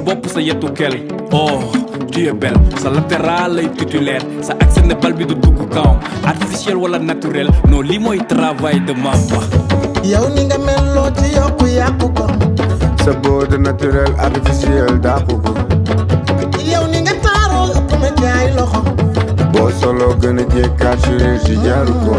bopp sa yetu kel. Oh tu es belle sa latéral lay titulaire sa accès ne bal bi du dugg kaw artificiel wala naturel non lii mooy travail de mamba. yow ni nga mel loo ci yokku yàqu ko. sa beauté naturel artificiel dàqu ko. yow ni nga taaroo ëpp ma jaay loxo. boo solo gën a jekkaat chirurgie jaru ko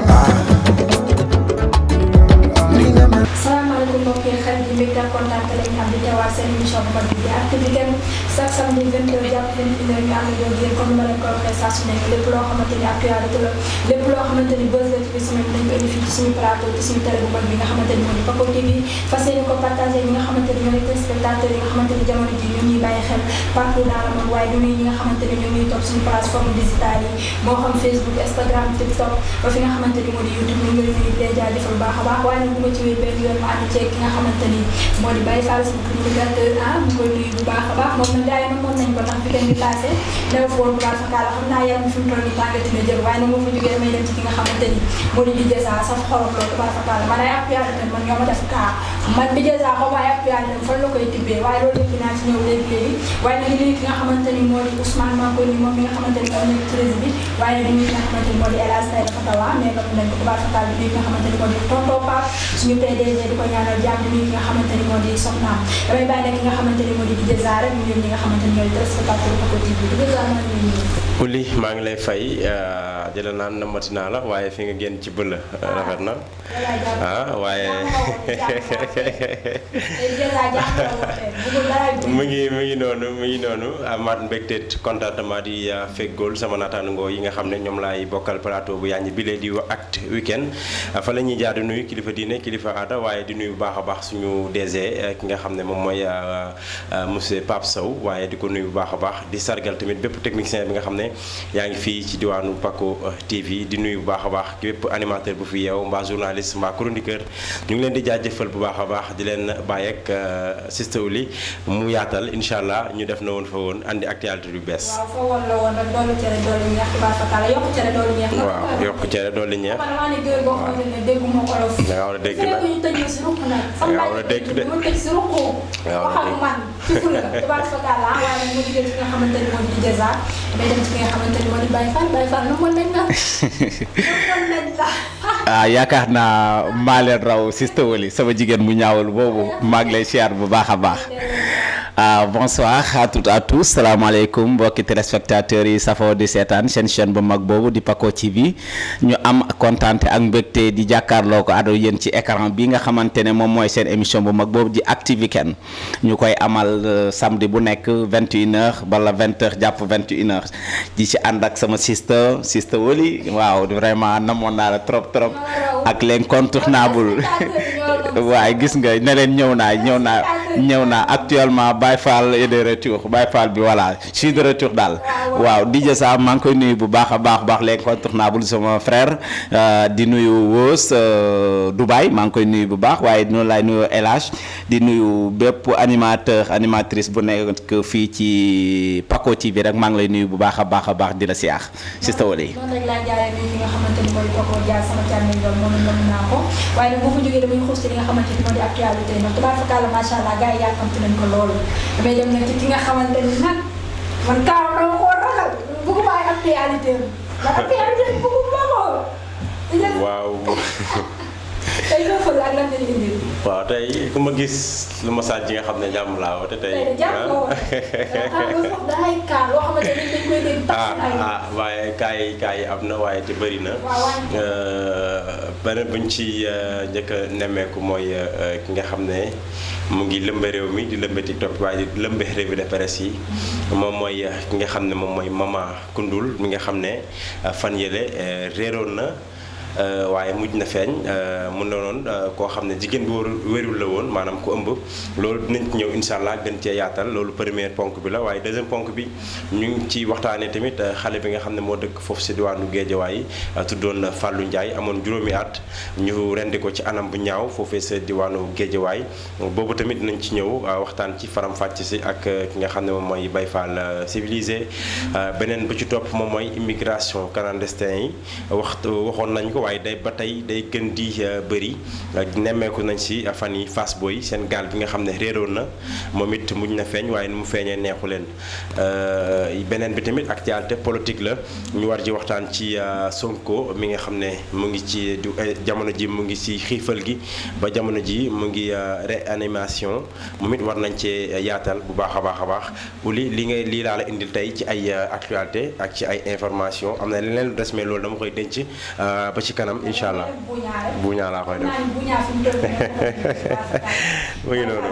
salaamaaleykum mbokk yi xarit yi mbégte ak kontaan lañ am di teewaat seen émission bu mag bi di Actu Weekend chaque samedi 20h jàpp 21h ñu ànd ak yéen comme ni ma leen ko waxee saa su nekk lépp loo xamante ni actualité la lépp loo xamante ni buzz la ci biir semaine bi dañ ko indi fii ci suñu plateau ci suñu télé bu mag bi nga xamante ni moo di Paco TV fas yéene ko partagé ñi nga xamante ni ñoo di téléspectateurs yi nga xamante ni jamono ji ñu ñuy bàyyi xel partout dans le monde waaye du ñuy ñi nga xamante ni ñoo ñuy topp suñu plateforme digitale yi moo xam Facebook Instagram TikTok ba fi nga xamante ni moo di YouTube ñu ngi leen di leen jaajëfal bu baax a baax waaye nag bu ma ci wéy benn yoon ma ànd ceeg ki nga xamante ni moo di Baye Fall sama communicateur mu koy nuyu bu baax a baax moom nag gars yi nag moom nañ ko ndax weekend bi passé newa fa woon bu baax fakala xam naa yaram fi mu toll nii tàngati na jël waaye nag moo fa jógee damay dem ci ki nga xamante ni moo di DJ Sa saf xorom loolu bu baax fakala man ay actualité man ñoo ma def kaa man DJ Sa xaw ma ay actualité fan la koy tibbee waaye loolu yëpp naa ci ñëw léegi-léegi waaye nag nuyu ki nga xamante ni moo di Ousmane maa ngi koy nuyu moom mi nga xamante ni moo nekk ci réseau bi waaye nag nuyu ki nga xamante ni moo di El Hadj Taïda Fatawa mais nag nañ ko bu baax fakala nuyu ki nga xamante ni moo di tonton Pape suñu PDG di ko ñaanal jàmm di nuyu ki nga xamante ni moo di soxnaam damay bàyyi nag ki nga xamante ni moo di DJ Sa rek ñu ñëw ñi nga xamante ni ñooy téléspectateur Paco TV DJ Sa maa ngi lay nuyu. Ouli maa ngi lay fay di la naan namati naa la waaye fi nga génn ci bëla rafet na waaye mu ngi noonu amaat mbégteet contentement di feggool sama naataango yi nga xam ne ñoom laay bokkal plateau bu yaaññi bi lee di Actu Weekend fa la ñuy jaar di nuyu kilifa diine kilifa aada waaye di nuyu bu baax a baax suñu DG ki nga xam ne moom mooy monsieur Pape Sow waaye di ko nuyu bu baax a baax di sargal tamit bépp technicien bi nga xam ne yaa ngi fii ci diwaanu Paco TV di nuyu bu baax a baax bépp animateur bu fi yeew mbaa journaliste mbaa chroniqueur ñu ngi leen di jaajëfal bu baax a baax di leen bàyyi ak Sister Ouli mu yaatal incha allah ñu def na woon fa woon andi actualité yu bees. waaw fa woon la woon rek doolu cere doolu ñeex tubaab fakala yokku cere doolu ñeex. waaw yokku cere doolu ñeex. man maa ne gër boo xamante ne dégguma olof. da ngaa war a dégg nag ñu tëj si ruq nag. da ngaa war a dégg de mu tëj si ruq. wax ak man ci fula tubaab fakala waaye nag mu jigéen ci nga xamante ni moo di DJ Sa damay dem ci ki nga xamante ni moo di Baye Fall nu mën nañ la yaakaar naa maa leen raw Sister Ouli sama jigéen mu ñaawul boobu maa ngi lay siyaar bu baax a baax. Bonsoir à toutes à tous salaamaaleykum mbokki téléspectateurs yi safoo di seetaan seen chaîne bu mag boobu di Paco TV ñu am kontaan ak mbégte di jàkkaarloo ko àddo yéen ci écran bi nga xamante ne moom mooy seen émission bu mag boobu di Actu Weekend ñu koy amal samedi bu nekk 21h bala 20h jàpp 21h di ci ànd ak sama Sister Ouli waaw vraiment namoon naa la trop ak l'incontournable waaye gis nga ne leen ñëw naa actuellement Baye Fall est de retour Baye Fall bi voilà je suis de retour daal waaw DJ Sa maa ngi koy nuyu bu baax a baax l'incontournable sama frère di nuyu Wos Dubaï maa ngi koy nuyu bu baax waaye noonu laay nuyu El Hadj di nuyu bépp animatrice bu nekk fii ci Paco TV rek maa ngi lay nuyu bu baax a baax di la siyaax Sister Ouli. noonu rek laa jaaree nuyu ñi nga xamante ni mooy Paco Dia sama càmmiñ doon moom naa ko waaye nag bu fa jógee damay xuus ci li nga xamante ni moo di actualité nag tubaab fakala macha allah gars yi yàkkamti nañ ko loolu damay dem nag ci ki nga xamante ni nag man kaaw dama koo ragal bëgguma ay actualité man actualité bëgguma ko. waaw. tey nga fël ak lan lañu indi. waaw tey ku ma gis lu ma sàcc nga xam ne jàmm laa woote tey. tey de jàmm la woon da ngay kaa loo xamante ni dañ koy dégg. waaye kaay yi am na waaye te bëri na. beneen buñ ci njëkk a nemmeeku mooy ki nga xam ne mu ngi lëmbe réew mi di lëmbe TikTok waaye di lëmbe revue de presse yi moom mooy ki nga xam ne moom mooy Mama Koundoul mi nga xam ne fan yële réeroon na. waaye mujj na feeñ mun na noon koo xam ne jigéen bi wérul la woon maanaam ku ëmb loolu dinañ ci ñëw incha allah gën cee yaatal loolu première ponk bi la waaye deuxième ponk bi ñu ngi ci waxtaanee tamit xale bi nga xam ne moo dëkk foofu si diwaanu Géejawaay tuddoon Fallou Ndiaye amoon juróomi at ñu rendi ko ci anam bu ñaaw foofee sa diwaanu Géejawaay boobu tamit dinañ ci ñëw waxtaan ci faram-fàcc si ak ki nga xam ne moom mooy Baye Fall civilisé beneen bu ci topp moom mooy immigration clandestin yi waxoon nañ ko waaye day ba tey day gën di bëri nemmeeku nañ si fan yi Fass Boy seen gaal bi nga xam ne réeroon na moom it mujj na feeñ waaye ni mu feeñee neexu leen beneen bi tamit actualité politique la ñu war ji waxtaan ci Sonko mi nga xam ne mu ngi ci jamono ji mu ngi si xiifal gi ba jamono ji mu ngi réanimation moom it war nañ cee yaatal bu baax a baax lii laa la indil tey ci ay actualité ak ci ay information am na leneen lu des mais loolu dama koy denc ba ci kanam incha allah buñaa laa koy def mu ngi noonu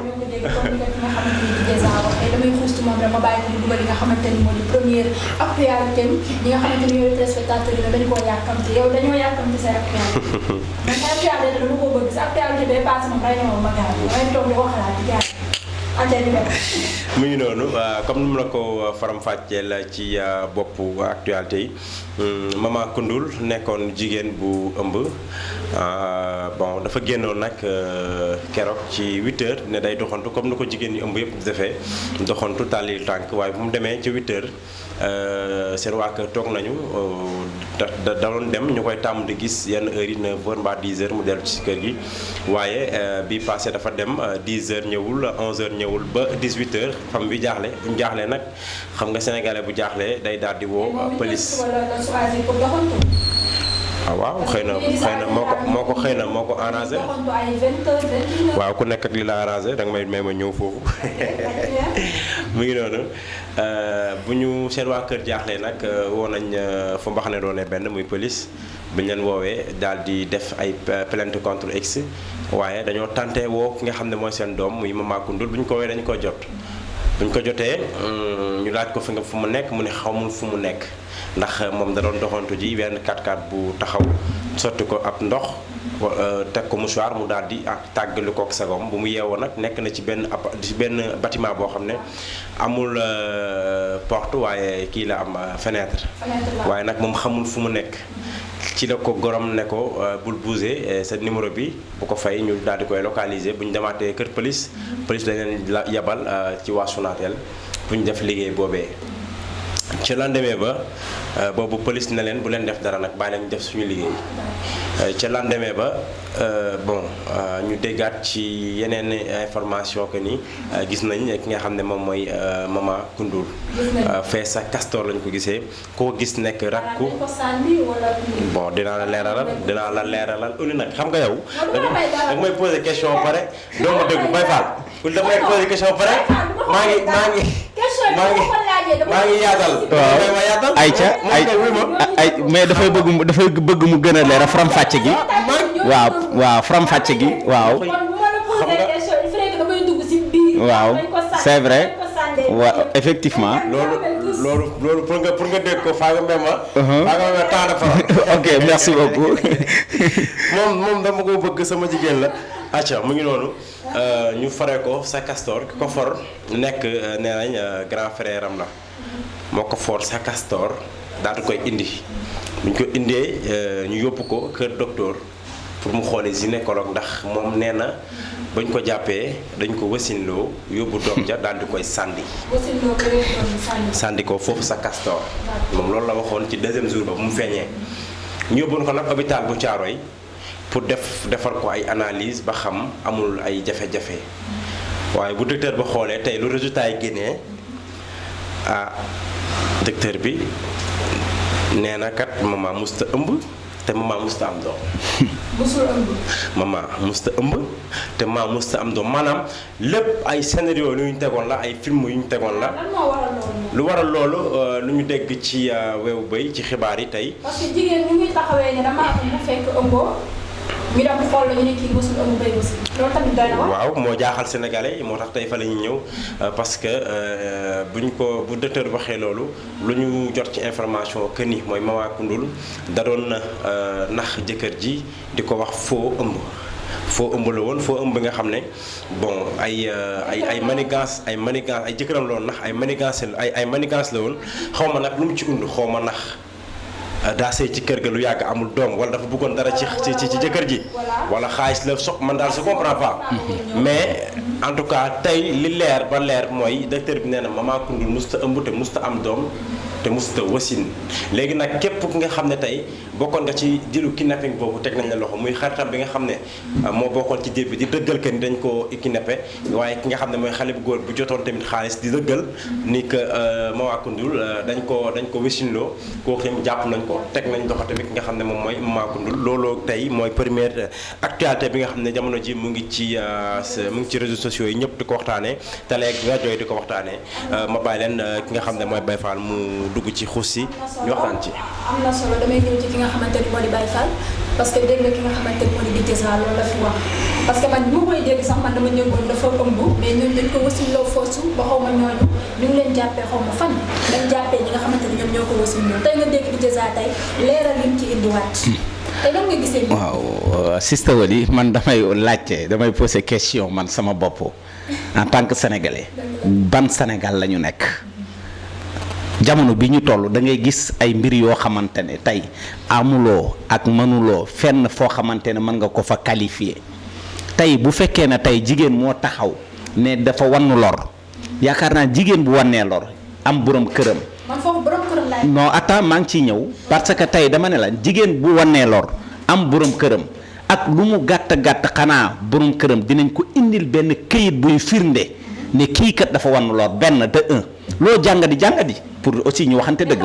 damay xuus ci moom rek ma bàyyi ko mu dugal li nga xamante ni moo di première actualité ñi nga xamante ni ñooy téléspectateurs yi dañu koo yàkkamti yow dañoo yàkkamti say actualité man sa actualité dama ko bëgg sa actualité bay passé moom rey na moom ma gaaw damay toog di ko xalaat di gaaw mu ngi noonu comme ni mu la ko faram-fàcceel ci boppu actualité yi Mama Koundoul nekkoon jigéen bu ëmb bon dafa génnoon nag keroog ci 8h ne day doxantu comme ni ko jigéen ñi ëmb yëpp di defee doxantu tàlli tànk waaye bu mu demee ci 8h seen waa kër toog nañu da doon dem ñu koy tàmm di gis yenn heures yi 9h mbaa 10h mu dellu ci kër gi waaye bi passé dafa dem 10h ñëwul 11h ñëwul ba 18h fam bi jaaxle bu ñu jaaxlee nag xam nga sénégalais bu jaaxlee day daal di woo police. waaw xëy na moo ko arrangé waaw ku nekk ak li la arrangé danga may ma ñëw foofu mu ngi noonu bu ñu seen waa kër jaaxlee nag woo nañ fu mbax ne doone benn muy police bi ñu leen woowee daal di def ay plainte contre X waaye dañoo tenté woo ki nga xam ne mooy seen doom muy Mama Koundoul bu ñu ko woowee dañu ko jot bu ñu ko jotee ñu laaj ko fi nga fu mu nekk mu ne xamul fu mu nekk ndax moom da doon doxantu ji benn 4x4 bu taxaw sotti ko ab ndox teg ko mouchoir mu daal di tàggali kook sagom bu mu yeewoo nag nekk na ci benn bâtiment boo xam ne amul porte waaye kii la am fenêtre waaye nag moom xamul fu mu nekk ci la ko gorom ne ko bul bouger sa numéro bi bu ko fay ñu daal di koy localiser bu ñu demaatee kër police dañ leen yabal ci waa Sonatel bu ñu def liggéey boobee ci lendemain ba boobu police ne leen bu leen def dara nag bàyyi leen def suñu liggéey ca lendemain ba bon ñu déggaat ci yeneen information que ni gis nañ ki nga xam ne moom mooy Mama Koundoul fee sa Castor lañ ko gisee koo gis nekk rakku bon dinaa la leeralal uli nag xam nga yow danga may poser question ba pare doo ma dégg Baye Fall uli danga may poser question ba pare maa ngi yaatal ayca ay mais dafay bëgg mu gën a leer faram-fàcce gi waaw faram-fàcce gi waaw c'est vrai waaw effectivement loolu pour nga dégg ko faa nga même temps de parole ok merci beaucoup moom dama ko bëgg sama jigéen la acca mu ngi noonu ñu faree ko sa Castor ki ko for nekk nee nañ grand frère am la moo ko for sa Castor daal di koy indi bu ñu ko indee ñu yóbbu ko kër docteur pour mu xoolee gynécologue ndax moom nee na bañ ko jàppee dañ ko wasinloo yóbbu doom ja daal di koy sànni ko foofu sa Castor moom loolu la waxoon ci deuxième jour ba bu mu feeñee ñu yóbbuwoon ko nag hôpital bu Thiaroye pour defar ko ay analyse ba xam amul ay jafe-jafe waaye bu docteur ba xoolee tey lu résultat yi génnee docteur bi nee na kat Mama musta ëmb te Mama musta am doom. musul ëmb. Mama musta ëmb te Mama musta am doom maanaam lépp ay scénario yu ñu tegoon la ay film yu ñu tegoon la. lan moo waral loolu. lu waral loolu lu ñu dégg ci weewu bëy ci xibaar yi tey. parce que jigéen ñu ngi taxawee ne dama am bu fekk ëmboo. ñu dem xool la ñu ne kii mosul ëmb béy aussi loolu tamit doy na wax. waaw moo jaaxal sénégalais moo tax tey fa la ñuy ñëw parce que bu docteur waxee loolu lu ñu jot ci information que ni mooy Mama Koundoul da doon nax jëkkër ji di ko wax faux ëmb la woon faux ëmb nga xam ne bon ay manigance ay jëkkëram la woon nax ay manigance la woon xaw ma nag lu mu ci und xaw ma nax daa sëy ci kër ga lu yàgg amul doom wala dafa bëggoon dara ci jëkkër ji wala xaalis la sox man daal je comprends pas mais en tout cas tey li leer ba leer mooy docteur bi nee na Mama Koundoul musta ëmb te musta am doom te musta wasin léegi nag képp ki nga xam ne tey bokkoon nga ci dilu kidnapping boobu teg nañ la loxo muy xaritam bi nga xam ne moo bokkoon ci diir bi di dëggal que ni dañ ko kidnappé waaye ki nga xam ne mooy xale bu góor bu jotoon tamit xaalis di dëggal ni que Mama Koundoul dañ ko wasinloo kooku tamit jàpp nañ ko teg nañ loxo tamit ki nga xam ne moom mooy Mama Koundoul looloo tey mooy première actualité bi nga xam ne jamono ji mu ngi ci réseaux sociaux yi ñëpp di ko waxtaanee télé ak rajo yi di ko waxtaanee ma bàyyi leen ki nga xam ne mooy Baye Fall mu dugg ci xuus si ñu waxtaan ci. am na solo damay ñëw ci ki nga xamante ni moo di Baye Fall parce que dégg nga ki nga xamante ni moo di Ditesa loolu la fi wax parce que man bu ma koy dégg sax man dama ñëwoon dafa ëmb mais ñun dañ ko wasiloo foosu ba xaw ma ñooñu ñu ngi leen jàppee xaw ma fan dañ jàppee ñi nga xamante ni ñoom ñoo ko wasiloo tey nga dégg Ditesa tey leeral lim ci indiwaat. te lan nga gisee. waaw Sista Wally man damay laajte damay poser question man sama bopp en tant que sénégalais ban Sénégal la ñu nekk. jamono bi ñu toll da ngay gis ay mbir yoo xamante ne tey amuloo ak mënuloo fenn foo xamante ne mën nga ko fa qualifier tey bu fekkee ne tey jigéen moo taxaw ne dafa wannu lor yaakaar naa jigéen bu wannee lor am borom këram. man foofu borom këram laay. non attends maa ngi ciy ñëw parce que tey dama ne la jigéen bu wannee lor am borom këram ak lu mu gàtt gàtt xanaa borom këram dinañ ko indil benn këyit buy firnde ne kii kat dafa wannu lor benn de un loo jàngadi pour aussi ñu waxante dëgg.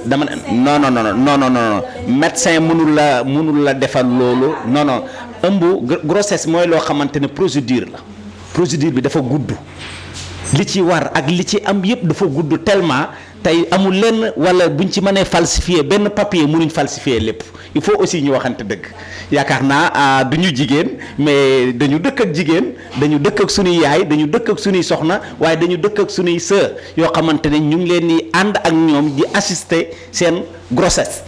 dama non médecin mënul la defal loolu non ëmb grossesse mooy loo xamante ne procédure bi dafa gudd li ci war ak li ci am yëpp dafa gudd tellement tey amul lenn wala buñ ci mënee falsifier benn papier mënuñ falsifier lépp il faut aussi ñu waxante dëgg yaakaar naa du ñu jigéen mais dañu dëkk ak jigéen dañu dëkk ak suñuy yaay dañu dëkk ak suñuy soxna waaye dañu dëkk ak suñuy sœur yoo xamante ne ñu ngi leen di ànd ak ñoom di assister seen grossesse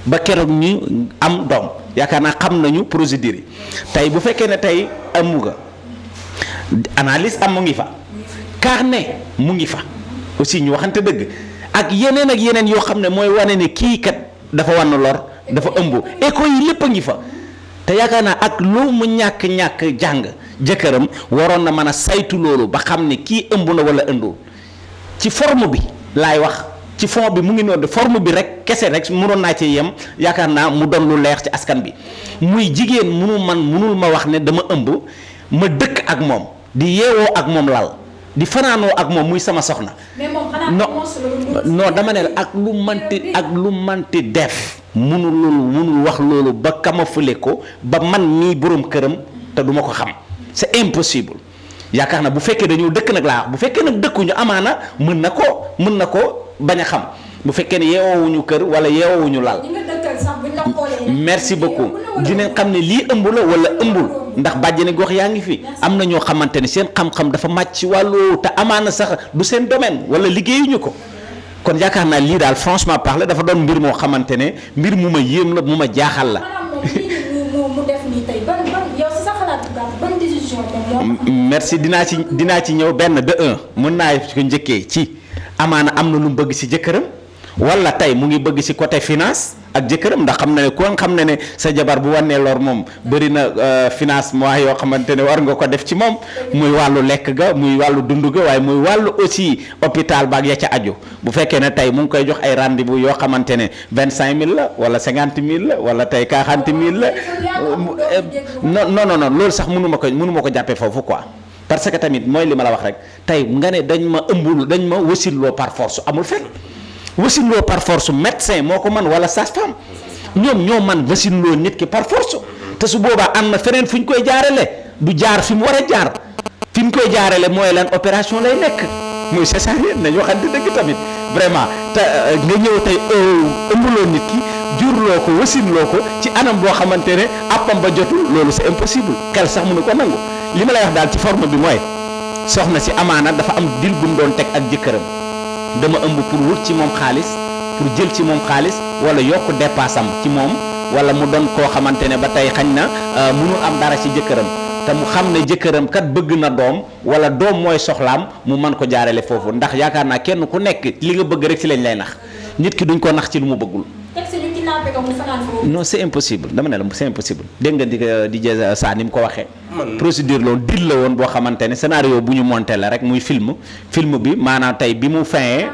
ba keroog ñu am doom yaakaar naa xam nañu procédure yi tey bu fekkee ne tey amu nga analyse am mu ngi fa carnet mu ngi fa aussi ñu waxante dëgg ak yeneen yoo xam ne mooy wane ne kii kat dafa wan lor dafa ëmb écho yi lépp a ngi fa te yaakaar naa ak loo mu ñàkk jàng jëkkëram waroon na mën a saytu loolu ba xam ne kii ëmb na wala ëndul ci forme bi laay wax ci fond bi mu ngi noonu forme bi rek kese rek mënoon naa ci yem yaakaar naa mu doon lu leer ci askan bi muy jigéen mënul ma wax ne dama ëmb ma dëkk ak moom di yeewoo ak moom lal di fanaanoo ak moom muy sama soxna. mais moom xanaa non dama ne la ak lu manti def munul wax loolu ba kamafule ko ba man mii borom këram te duma ko xam c'est impossible yaakaar na bu fekkee dañoo dëkk nag laa wax bu fekkee nag dëkkuñu amaana mën na ko bañ a xam bu fekkee ne yeewoowuñu kër wala yeewoowuñu lal. merci beaucoup dinañ xam ne lii ëmb la wala ëmbul ndax bàjjeni gox yaa ngi fi am na ñoo xamante ne seen xam-xam dafa màcc ci wàllu te amaana sax du seen domaine wala liggéeyuñu ko kon yaakaar naa lii daal franchement parler dafa doon mbir moo xamante ne mbir mu ma yéem la mu ma jaaxal la. mu def nii tey ban yow sa xalaat ban décision merci dinaa ci ñëw benn de un mën naa ko njëkkee ci amaana am na lu mu bëgg ci jëkkëram wala tey mu ngi bëgg ci côté finance ak jëkkëram ndax xam na ne ku xam na ne sa jabar bu wannee lor moom bëri na financement yoo xamante ne war nga ko def ci moom muy wàllu lekk ga muy wàllu dund ga waaye muy wàllu aussi hôpital baak ya ca aju bu fekkee ne tey mu ngi koy jox ay rendez-vous yoo xamante ne 25000 la wala 50000 la wala tey 40000 la non loolu sax mënu ma ko jàppee foofu quoi parce que tamit mooy li ma la wax rek tey nga ne dañ ma wasilloo par force amul fekk wasinloo par force médecin moo ko man wala sage-femme ñoo man wasinloo nit ki par force te su boobaa am na feneen fu ñu koy jaarale du jaar fi mu war a jaar fi ñu koy jaarale mooy lan opération lay nekk muy césarienne nañu waxante dëgg tamit vraiment te nga ñëw tey ëmbuloo nit ki jurloo ko wasinloo ko ci anam boo xamante ne appam ba jotul loolu c'est impossible xel sax mënu ko nangu li ma lay wax daal ci forme bi mooy soxna si amaana dafa am dil bu mu doon teg ak jëkkëram dama ëmb pour wut ci moom xaalis pour jël ci moom xaalis wala yokk dépassam ci moom wala mu doon koo xamante ne ba tey xañ na mënul am dara ci jëkkëram te mu xam ne jëkkëram kat bëgg na doom wala doom mooy soxlaam mu mën ko jaarale foofu ndax yaakaar naa kenn ku nekk li nga bëgg rek ci lañ lay nax nit ki duñ ko nax ci lu mu bëggul. non c'est impossible dama ne la c'est impossible dégg nga di jël saa ni mu ko waxee. procédure loolu dil la woon boo xamante ne scénario bu ñu monté la rek muy film bi maanaam tey bi mu fayee.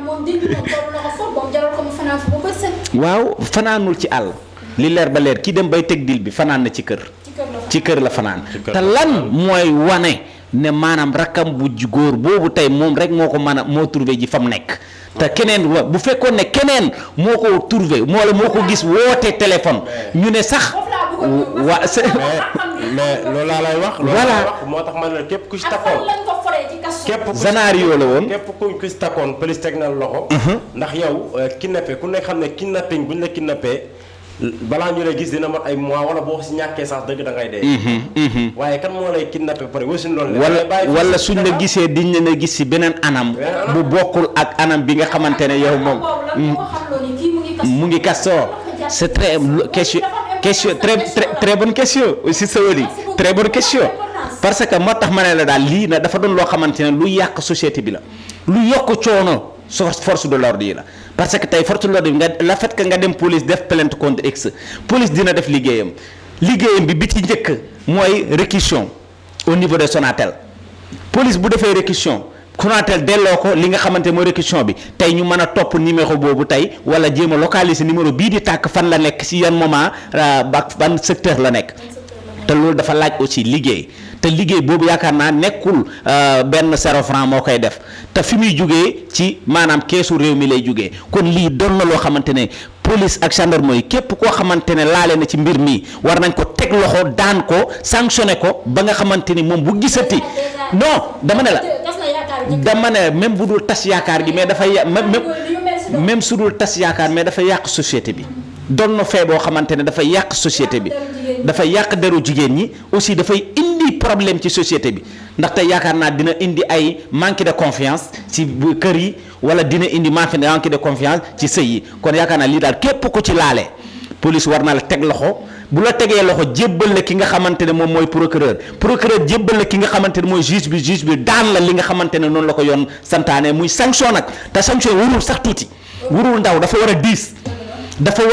waaw fanaanul ci àll li leer ba leer ki dem bay teg dil bi fanaan na ci kër. ci kër la fanaan te lan mooy wane ne maanaam rakkam bu góor boobu tey moom rek moo ko mën a moo trouvé ji fa mu nekk. te keneen bu fekkoon ne keneen moo ko trouvé moo ko gis woote téléphone ñu ne sax. mais loolu laa lay wax. voilà moo tax man la képp ku ci takkoon. scénario la woon. képp ku ci takkoon police teg na loxo. ndax yow kidnappé ku ne xam ne kidnapping bu ñu la kidnappé balaa ñu lay gis dina mat ay mois wala boo si ñàkkee sax dëgg da ngay dee. waaye kan moo lay kidnappé pare wala suñu loolu. wala suñ la gisee diñ leen a gis si beneen anam. bu bokkul ak anam bi nga xamante ne yow moom. mu ngi kastoor c'est très question très bonne question aussi sa wali très bonne question parce que moo tax ma ne la daal lii na dafa doon loo xamante ne lu yàq société bi la lu yokk coono force de l'ordre yi la parce que tey force de l'ordre bi nga la fait que nga dem police def plainte contre X police dina def liggéeyam bi ci njëkk mooy réquisition au niveau de Sonatel police bu defee réquisition Sonatel delloo ko li nga xamante mooy réquisition bi tey ñu mën a topp numéro boobu tey wala jéem a localiser numéro bii di tàkk fan la nekk si yan moment ba ban secteur la nekk te loolu dafa laaj aussi liggéey te liggéey boobu yaakaar naa nekkul benn 0 franc moo koy def te fi muy jugee ci maanaam keesu réew mi lay jugee kon lii doon na loo xamante ne police ak gendarmerie képp koo xamante ne laale na ci mbir mi war nañ ko teg loxo daan ko sanctionné ko ba nga xamante ni moom bu gisati non dama ne même bu dul tas yaakaar gi mais dafay même su dul tas yaakaar mais dafa yàq société bi doon na fee boo xamante ne dafay yàq société bi dafay yàq deru jigéen ñi aussi dafay indi problème ci société bi ndaxte yaakaar naa dina indi ay manque de confiance ci kër yi wala dina indi manque de confiance ci sëy yi kon yaakaar naa lii daal képp ku ci laale police war na la teg loxo bu la tegee loxo jébbal la ki nga xamante ne moom mooy procureur jébbal la ki nga xamante ne mooy juge bi daan la li nga xamante ne noonu la ko yoon santaane muy sanction nag te sanction warul sax tuuti warul ndaw dafa war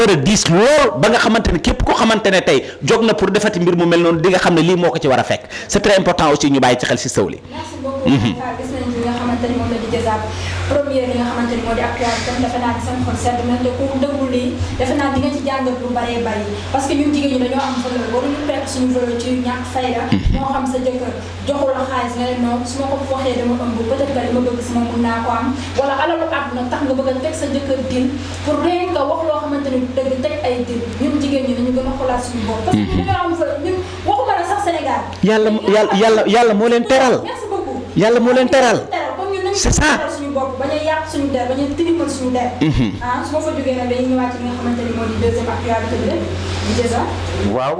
a diis lool ba nga xamante ne képp koo xamante ne tey jóg na pour defati mbir mu mel noonu di nga xam ne lii moo ko ci war a fekk c'est très important aussi ñu bàyyi ci xel si sëwli. merci beaucoup. gis nañ li nga xamante ni moom la di jëzaab première li nga xamante ni moo di actualité defe naa ni seen xol sedd na te ku déglu lii defe naa di nga ci jàngat lu bëree bëri parce que ñun jigéen ñi dañoo am valeur waruñu fekk suñu valeur ci ñàkk fayda moo xam sa jëkkër joxul la xaalis nga ne non su ma ko waxee dama ëmb peut-être que li ma bëgg sama mun naa ko am wala alalu àdduna tax nga bëgg a teg sa jëkkër dil pour rien nga wax loo xamante ni dëgg teg ay dil ñun jigéen ñi dañu gën a xoolaat suñu bopp parce que ñu am valeur ñun waxuma la sax Sénégal yàlla moo leen teral merci beaucoup yàlla moo leen teral c'est ça suñu bopp bañ a yàq suñu der bañ a tilimal suñu der su ma fa jógee nag dañuy ñëwaat ci li nga xamante ni moo di deuxième actualité bi rek di jësa waaw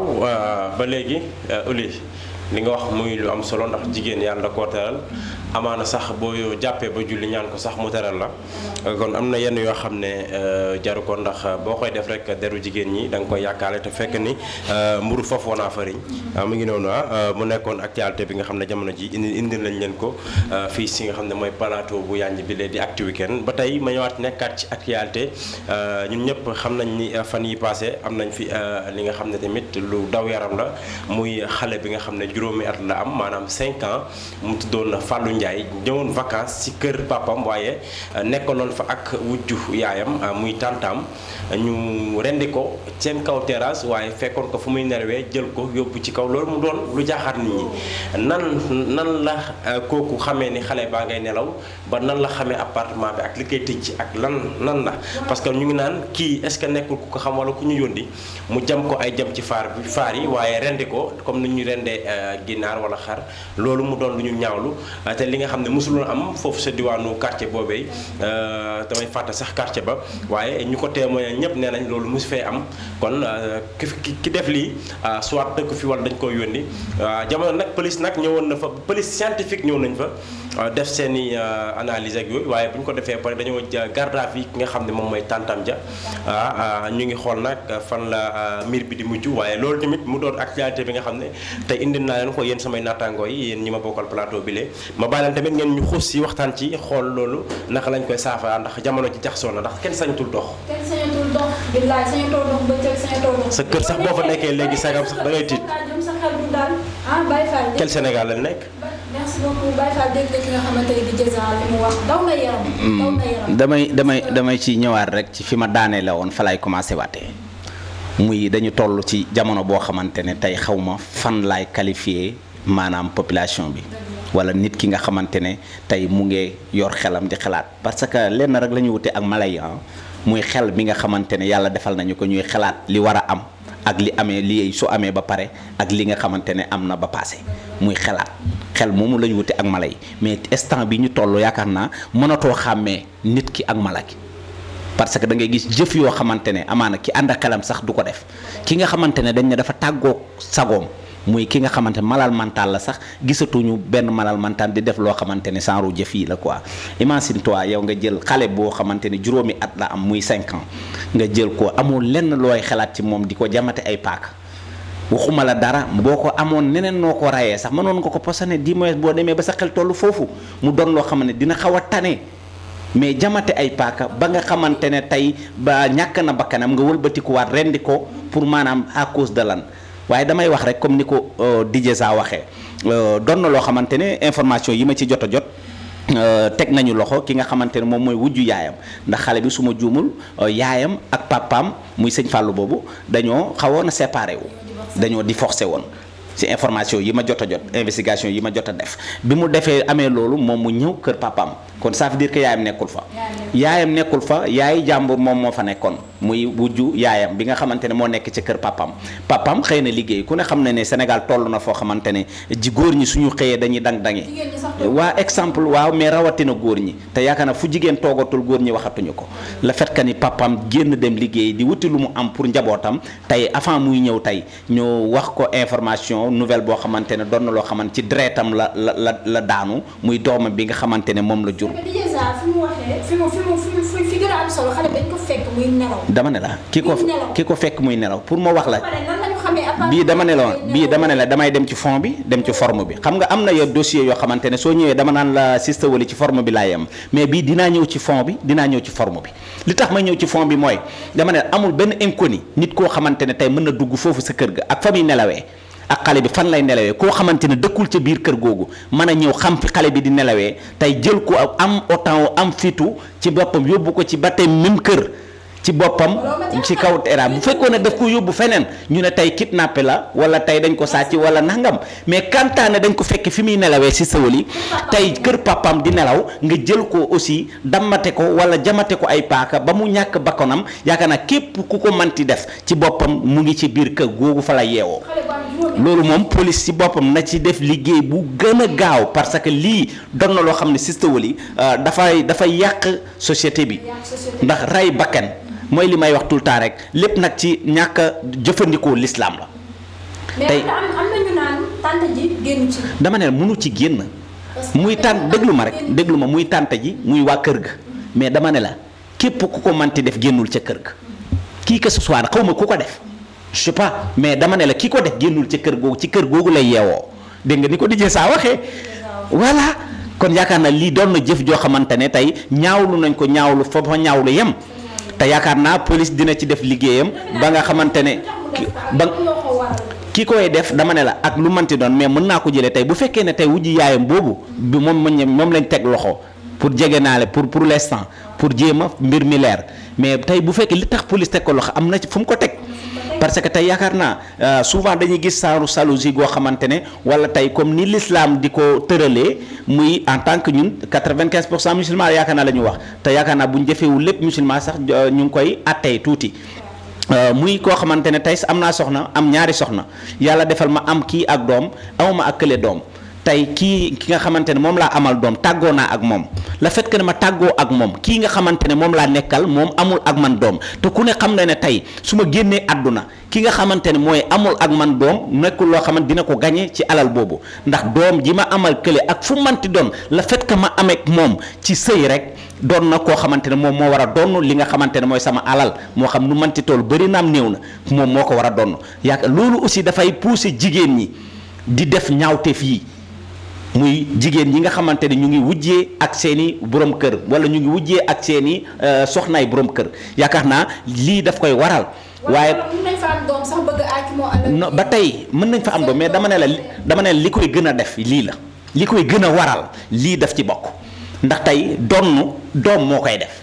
ba léegi Oly li nga wax muy lu am solo ndax jigéen yàlla da koo teral amaana sax boo jàppee ba julli ñaan ko sax mu teral la kon am na yenn yoo xam ne jaru ko ndax boo koy def rek deru jigéen ñi da nga koy yàkkaale te fekk ni mburu foofu woonaa fariñ mu ngi noonu mu nekkoon actualité bi nga xam ne jamono ji indi lañ leen ko fii si nga xam ne mooy plateau bu yànj bi lee di Actu Weekend ba tey ma ñëwaat nekkaat ci actualité ñun ñëpp xam nañ ni fan yi passé am nañ fi li nga xam ne tamit lu daw yaram la muy xale bi nga xam ne juróomi at la am maanaam 5 ans mu tuddoon Fallou Ndiaye ñëwoon vacances ci kër papam waaye nekkaloon fa ak wujju yaayam muy tantam ñu rendi ko seen kaw terrasse waaye fekkoon ko fu muy nerwee jël ko yóbbu ci kaw loolu mu doon lu jaaxaat nit ñi nan la kooku xamee ni xale baa ngay nelaw ba nan la xamee appartement bi ak li koy tëj ak lan la parce que ñu ngi naan kii est-ce que nekkul ku ko xam wala ku ñu yónni mu jam ko ay jam ci faar yi waaye rendi ko comme ni ñu rendee ginaar wala xar loolu mu doon lu ñu ñaawlu te li nga xam ne mosuloon am foofu sa diwaanu quartier boobee damay fàtte sax quartier ba waaye ñu ko témoigné ñëpp nee nañ loolu mosu fee am kon ki def lii soit dëkk fi wala dañ koy yónni jamono nag police nag ñëwoon na fa police scientifique ñëw nañ fa def seen i analyse ak yooyu waaye bu ñu ko defee pare dañoo garde à vue ki nga xam ne moom mooy tantam ja ñu ngi xool nag fan la mbir bi di mujj waaye loolu tamit mu doon actualité bi nga xam ne tey indi naa leen ko yéen samay naataangoo yi yéen ñi ma bokkal plateau bi lee ma bàyyi leen tamit ngeen ñu xuus si waxtaan ci xool loolu naka lañ koy saafara ndax jamono ji jaxasoo na ndax kenn sañatul dox. kenn sañatul dox billaay sañatoo dox bëccëg sañatoo dox. sa kër sax boo fa nekkee léegi sagam sax da ngay tiit. sa xel du daal Baye Fall. quel Sénégal la nekk. merci beaucoup Baye Fall dégg nga ki nga xamante ne di Dieza li mu wax daw na yaram. daw na yaram. damay ci ñëwaat rek ci fi ma daanee la woon fa lay commencé waatee muy dañu toll ci jamono boo xamante ne tey xaw ma fan laay qualifié maanaam population bi wala nit ki nga xamante ne tey mu ngi yor xelam di xalaat parce que lenn rek la ñu wute ak mala yi muy xel bi nga xamante ne yàlla defal nañu ko ñuy xalaat li war a am ak li amee li su amee ba pare ak li nga xamante ne am na ba passé muy xalaat xel moomu la ñu wute ak mala yi mais instant bi ñu toll yaakaar naa mënatoo xàmmee nit ki ak mala ki parce que da ngay gis jëf yoo xamante ne amaana ki ànd ak xelam sax du ko def ki nga xamante ne dañ ne dafa tàggoog sagoom muy ki nga xamante ne malal mental la sax gisatuñu benn malal mental di def loo xamante ne genre jëf yi la quoi imagine toi yow nga jël xale boo xamante ne juróomi at la am muy 5 ans nga jël ko amul lenn looy xalaat ci moom di ko jamate ay paaka waxuma la dara boo ko amoon neneen noo ko rayee sax mënoon nga ko posone 10 mois boo demee ba sa xel tollu foofu mu doon loo xam ne dina xaw a tane mais jamate ay paaka ba nga xamante ne tey ba ñàkk na bakkanam nga wëlbatikuwaat rendi ko pour maanaam à cause de lan waaye damay wax rek comme ni ko DJ Sa waxee doon na loo xamante ne information yi ma ci jot a jot teg nañu loxo ki nga xamante ne moom mooy wujju yaayam ndax xale bi su ma juumul yaayam ak papaam muy sëñ Fallou boobu dañoo xawoon a séparé wu dañoo divorcé woon ci information yi ma jot a jot investigation yi ma jot a def bi mu defee amee loolu moom mu ñëw kër papaam kon ça veut dire que yaayam nekkul fa yaay jàmbur moom moo fa nekkoon muy wujju yaayam bi nga xamante ne moo nekk ci kër papaam xëy na liggéey ku ne xam ne ne Sénégal toll na foo xamante ne ji góor ñi suñu xëyee dañuy dang-dange waa exemple waaw mais rawatina góor ñi te yaakaar na fu jigéen toogatul góor ñi waxatuñu ko le fait que ni papaam génn dem liggéey di wuti lu mu am pour njabootam tey avant muy ñëw tey ñu wax ko information nouvelle boo xamante ne doon na loo xamante ci deretam la daanu muy doomam bi nga xamante ne moom la jur. fi gën a am solo xale dañ ko fekk muy nelaw. dama ne la ki ko fekk muy nelaw pour ma wax la. bii dama ne la damay dem ci fond bi dem ci forme bi xam nga am na yo dossier yoo xamante ne soo ñëwee dama naan la Sista Wally ci forme bi laa yem mais bii dinaa ñëw ci fond bi dinaa ñëw ci forme bi li tax may ñëw ci fond bi mooy dama ne amul benn inconnu nit koo xamante ne tey mën na dugg foofu sa kër ga ak fa muy nelawee ak xale bi fan lay nelawee koo xamante ne dëkkul ca biir kër googu mën a ñëw xam fi xale bi di nelawee tey jël ko am autant am fitu ci boppam yóbbu ko ci ba tey même kër ci boppam ci kaw terrain bu fekkoon ne daf ko yóbbu feneen ñu ne tey kidnappé la wala tey dañ ko sàcc wala nangam mais kantaane dañ ko fekk fi muy nelawee Sista Wally tey kër papam di nelaw nga jël ko aussi dammate ko wala jamate ko ay paaka ba mu ñàkk bakkanam yaakaar naa képp ku ko manti def ci boppam mu ngi ci biir kër googu fa la yeewoo loolu moom police ci boppam na ci def liggéey bu gën a gaaw parce que lii doon na loo xam ne Sista Wally dafay yàq société bi ndax rey bakkan mooy li may wax tout le temps rek lépp nag ci ñàkk a jëfandikoo l'islam la. tey mais am na ñu naan tante ji génn ci. dama ne mënu ci génn. muy tànt déglu ma muy tante ji muy waa kër ga mais dama ne la képp ku ko manti def génnul ca kër ga kii que ce soit xaw ma ku ko def je sais pas mais dama ne la ki ko def génnul ca kër googu ci kër googu lay yeewoo dégg nga ni ko DJ Sa waxee voilà kon yaakaar na lii doon na jëf joo xamante ne tey ñaawlu nañ ko ñaawlu foofa ñaawlu yem. te yaakaar naa police dina ci def liggéeyam ba nga xamante ne ki koy def dama ne la ak lu manti doon mais mën naa ko jëlee tey bu fekkee ne tey wujji yaayam boobu bi moom lañ teg loxo pour jege naale pour l'instant pour jéem a mbir mi leer mais tey bu fekkee li tax police teg ko loxo am na fu mu ko teg parce que tey yaakaar naa souvent dañuy gis saaru jalousie goo xamante ne wala tey comme ni l'islam di ko tëralee muy en tant que ñun 95% musulman yaakaar naa la ñu wax te yaakaar naa bu ñu jëfeewul lépp musulman sax ñu ngi koy attey tuuti muy koo xamante ne tey am naa soxna am ñaari soxna yàlla defal ma am kii ak doom amuma ak kële doom tey ki nga xamante ne moom laa amal doom tàggoo naa ak moom le fait que ne ma tàggoo ak moom kii nga xamante ne moom laa nekkal moom amul ak man doom te ku ne xam na ne tey su ma génnee àdduna ki nga xamante ne mooy amul ak man doom nekkul loo xamante dina ko gañe ci alal boobu ndax doom ji ma amal kële ak fu manti doon le fait que ma ameek moom ci sëy rek doon na koo xamante ne moom moo war a donn li nga xamante ne mooy sama alal moo xam nu manti tool bëri naam néew na moom moo ko war a donn yaakaar loolu aussi dafay pousser jigéen ñi di def ñaawteef yi muy jigéen ñi nga xamante ne ñu ngi wujjee ak seeni borom kër wala ñu ngi wujjee ak seeni soxnaay borom kër yaakaar naa lii daf koy waral. waaye mën nañ fa am doom sax bëgg aaki moo alal. non ba tey mën nañ fa am doom mais dama ne la li koy gën a def lii la li koy gën a waral lii daf ci bokk ndax tey doom moo koy def.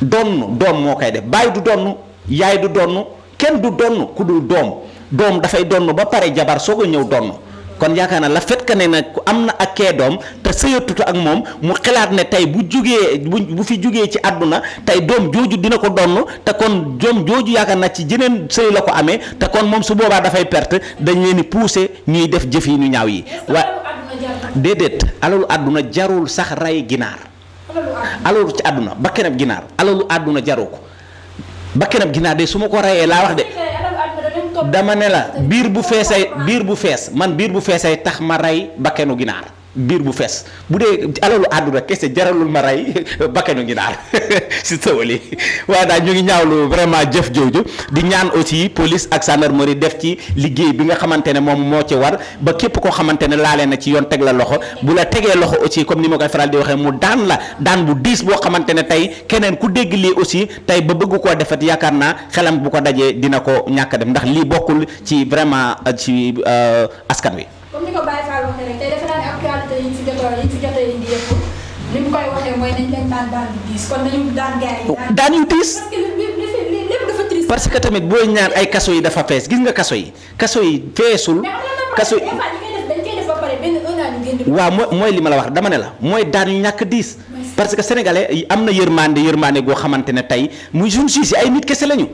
doom moo koy def baay du donn yaay du donn kenn du donn ku dul doom dafay donn ba pare jabar soog a ñëw donn kon yaakaar naa la fait que ne nag am na ak kee doom te sëyatutu ak moom mu xalaat ne tey bu fi jugee ci àdduna tey doom jooju dina ko donn te kon doom jooju yaakaar naa ci jeneen sëy la ko amee te kon moom su boobaa dafay perte dañ leen di pousser ñuy def jëf yi ñu ñaaw yi waa déedéet alalu àdduna jarul sax rey ginaar alalu ci àdduna bakkenab ginaar alalu àdduna jaru ko bakkenab ginaar de su ma ko reyee laa wax de dama ne la biir bu fees man biir bu feesay tax ma rey bakkenu ginaar biir bu fees bu dee alalu àdduna kese jaralul ma rey bakkenu ginaar si sawali waaye daal ñu ngi ñaawlu vraiment jëf jooju di ñaan aussi police ak gendarmerie def ci liggéey bi nga xamante ne moom moo ci war ba képp koo xamante ne laale na ci yoon teg la loxo bu la tegee loxo aussi comme ni ma koy faral di waxee mu daan bu diis boo xamante ne tey keneen ku dégg lii aussi tey ba bëgg koo defat yaakaar naa xelam bu ko dajee dina ko ñàkk dem ndax lii bokkul ci vraiment ci askan wi. comme ni ko Baye Fall waxee rek tey defe naa ne actualité yi fi jotee indi yëpp ni mu koy waxee mooy nañ leen daan yu diis kon nañu daan gars yi. daan yu diis parce que lépp dafa triste. parce que tamit booy ñaan ay kaso yi dafa fees gis nga kaso yi feesul. kaso yi dañ koy def ba pare benn 1 an ñu génn. waaw mooy li ma la wax dama ne la mooy daan yu ñàkk diis. parce que sénégalais am na yërmande goo xamante ne tey muy suñu siis yi ay nit kese lañu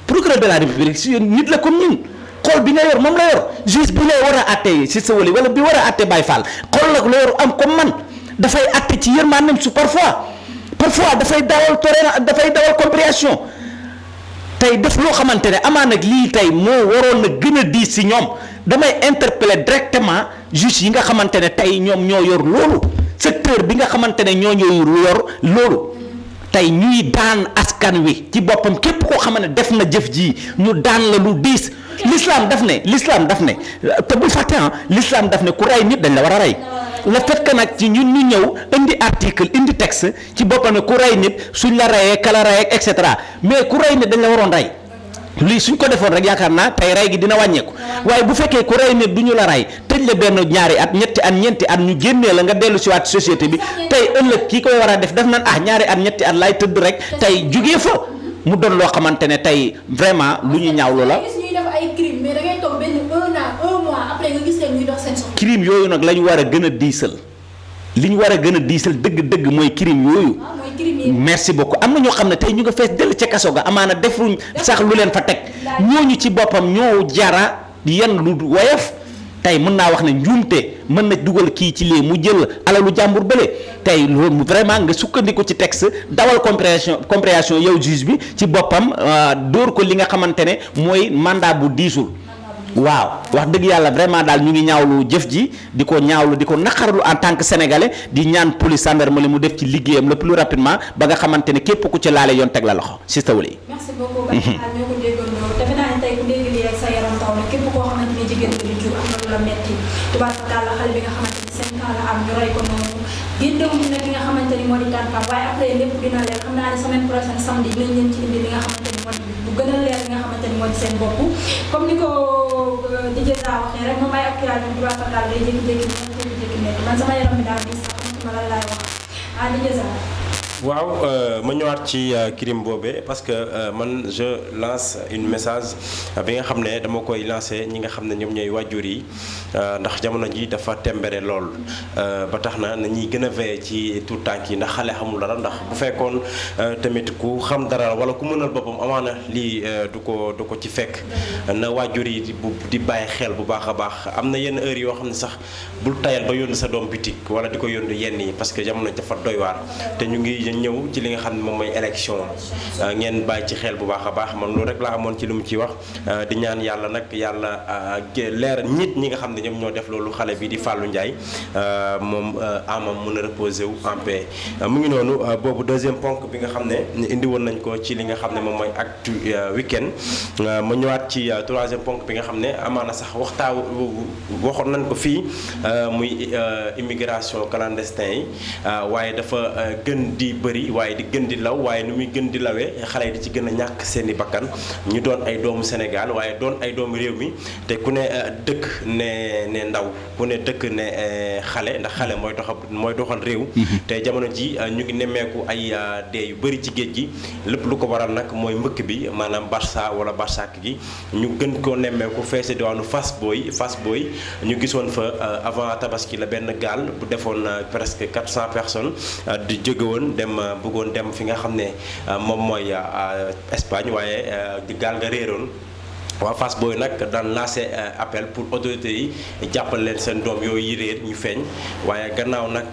procureur de la république si nit la comme ñun. xool bi nga yor moom la yor juge bi lay war a àtte si sa wali wala bi war a àtte Baye Fall xool la yor am comme man dafay àtte ci yërmandeem su parfois dafay dawal compréhension tey def loo xamante ne amaan nag lii tey moo waroon na gën a diis si ñoom damay interpeller directement juge yi nga xamante ne tey ñoom ñoo yor loolu secteur bi nga xamante ne ñoo yor loolu tey ñuy daan askan wi ci boppam képp koo xamante ne def na jëf ji ñu daan la lu diis. l'islam daf ne te bul fàtte l'islam daf ne ku rey nit dañ la war a rey le fait que nag ci ñun ñu ñëw indi article indi texte ci boppam ne ku rey nit suñ la reyee kala reyee et cetera mais ku rey nit dañ la waroon rey lii suñ ko defoon rek yaakaar naa tey rey gi dina wàññeeku waaye bu fekkee ku rey nit du ñu la rey tëj la benn ñaari at ñetti at ñeenti at ñu génnee la nga dellu si waat société bi tey ëllëg kii koy war a def naan ñaari at ñetti at laay tëdd rek tey jugee fa mu doon loo xamante ne tey vraiment lu ñu ñaawlu la. crime mais da ngay toog benn 1 an 1 mois après nga gis leen ñuy dox seen soxla. crime yooyu nag la ñu war a gën a diisal li ñu war a gën a diisal dëgg-dëgg mooy crime yooyu. mooy crime yi. merci beaucoup am na ñoo xam ne tey ñu nga fees dell ca kaso ga amaana defuñ sax lu leen fa teg ñooñu ci boppam ñoo jara yan lu woyof tey mën naa wax ne njuumte mën na dugal kii ci lii mu jël alalu jàmbur bële tey loolu vraiment nga sukkandiku ci texte dawal compréhension yow juge bi ci boppam dóor ko li nga xamante ne mooy mandat bu diisul waaw wax dëgg yàlla vraiment daal ñu ngi ñaawlu jëf ji di ko ñaawlu di ko naqarlu en tant que sénégalais di ñaan police gendarmerie mu def ci liggéeyam le plus rapidement ba nga xamante ne képp ku ci laale yoon teg la loxo si tawli. merci beaucoup. ñoo ko déggandoo defe naa ne tey ku dégg lii rek sa yaram taw na képp koo xamante ne jigéen bi di jur am na lu la metti tubaarkalla xale bi nga xamante ni 5 ans la am ñu rey ko noonu génnewuñu nag li nga xamante ni moo di tànkam waaye après lépp dina leer xam naa ne semaine prochaine samedi dinañ leen ci indi li nga xamante ni moo di bu gën a leer li nga xamante ni moo di seen bopp comme ni ko di jëza waxee rek moom ay actualité bi tubaarkalla day jékki-jékki nekk man sama yaram bi daal di sax ma la laay wax di jëza waaw ma ñëwaat ci crime boobee parce que man je lance une message bi nga xam ne dama koy lancer ñi nga xam ne ñoom ñooy waajur yi ndax jamono ji dafa tembere lool ba tax na ñuy gën a veiller ci tout tànk yi ndax xale xamul dara ndax bu fekkoon tamit ku xam dara wala ku mënal boppam amaana lii du ko ci fekk na waajur yi di bàyyi xel bu baax a baax am na yenn heure yoo xam ne sax bul tayal ba yónni sa doom bitik wala di ko yónni yenn yi parce que jamono dafa doy waar te ñu ngi ngeen ñëw ci li nga xam ne moom mooy élection ngeen bàyyi ci xel bu baax a baax man loolu rek laa amoon ci lu mu ci wax di ñaan yàlla nag yàlla leer ñi nga xam ne ñoom ñoo def loolu xale bi di Fallou Ndiaye moom amam mën a reposer wu en paix mu ngi noonu boobu deuxième ponk bi nga xam ne indi woon nañ ko ci li nga xam ne moom mooy actu week-end ma ñëwaat ci troisième ponk bi nga xam ne amaana sax waxoon nañ ko fii muy immigration clandestin yi waaye dafa gën di bëri waaye di gën di law waaye nu muy gën di lawee xale yi di ci gën a ñàkk seeni bakkan ñu doon ay doomu Sénégal waaye doon ay doomu réew mi te ku ne dëkk ne ndaw ku ne dëkk ne xale ndax xale mooy doxal réew te jamono ji ñu ngi nemmeeku ay dee yu bëri ci géej gi lépp lu ko waral nag mooy mbëkk bi maanaam Barça wala Barsak gi ñu gën koo nemmeeku feese diwaanu Fass Boye ñu gisoon fa avant tabaski la benn gaal bu defoon presque 400 personnes di jóge woon bëggoon dem fi nga xam ne moom mooy Espagne waaye gaal nga réeroon waa Fass Boye nag daan lancé appel pour autorités yi jàppal leen seen doom yooyu yi réer ñu feeñ waaye gannaaw nag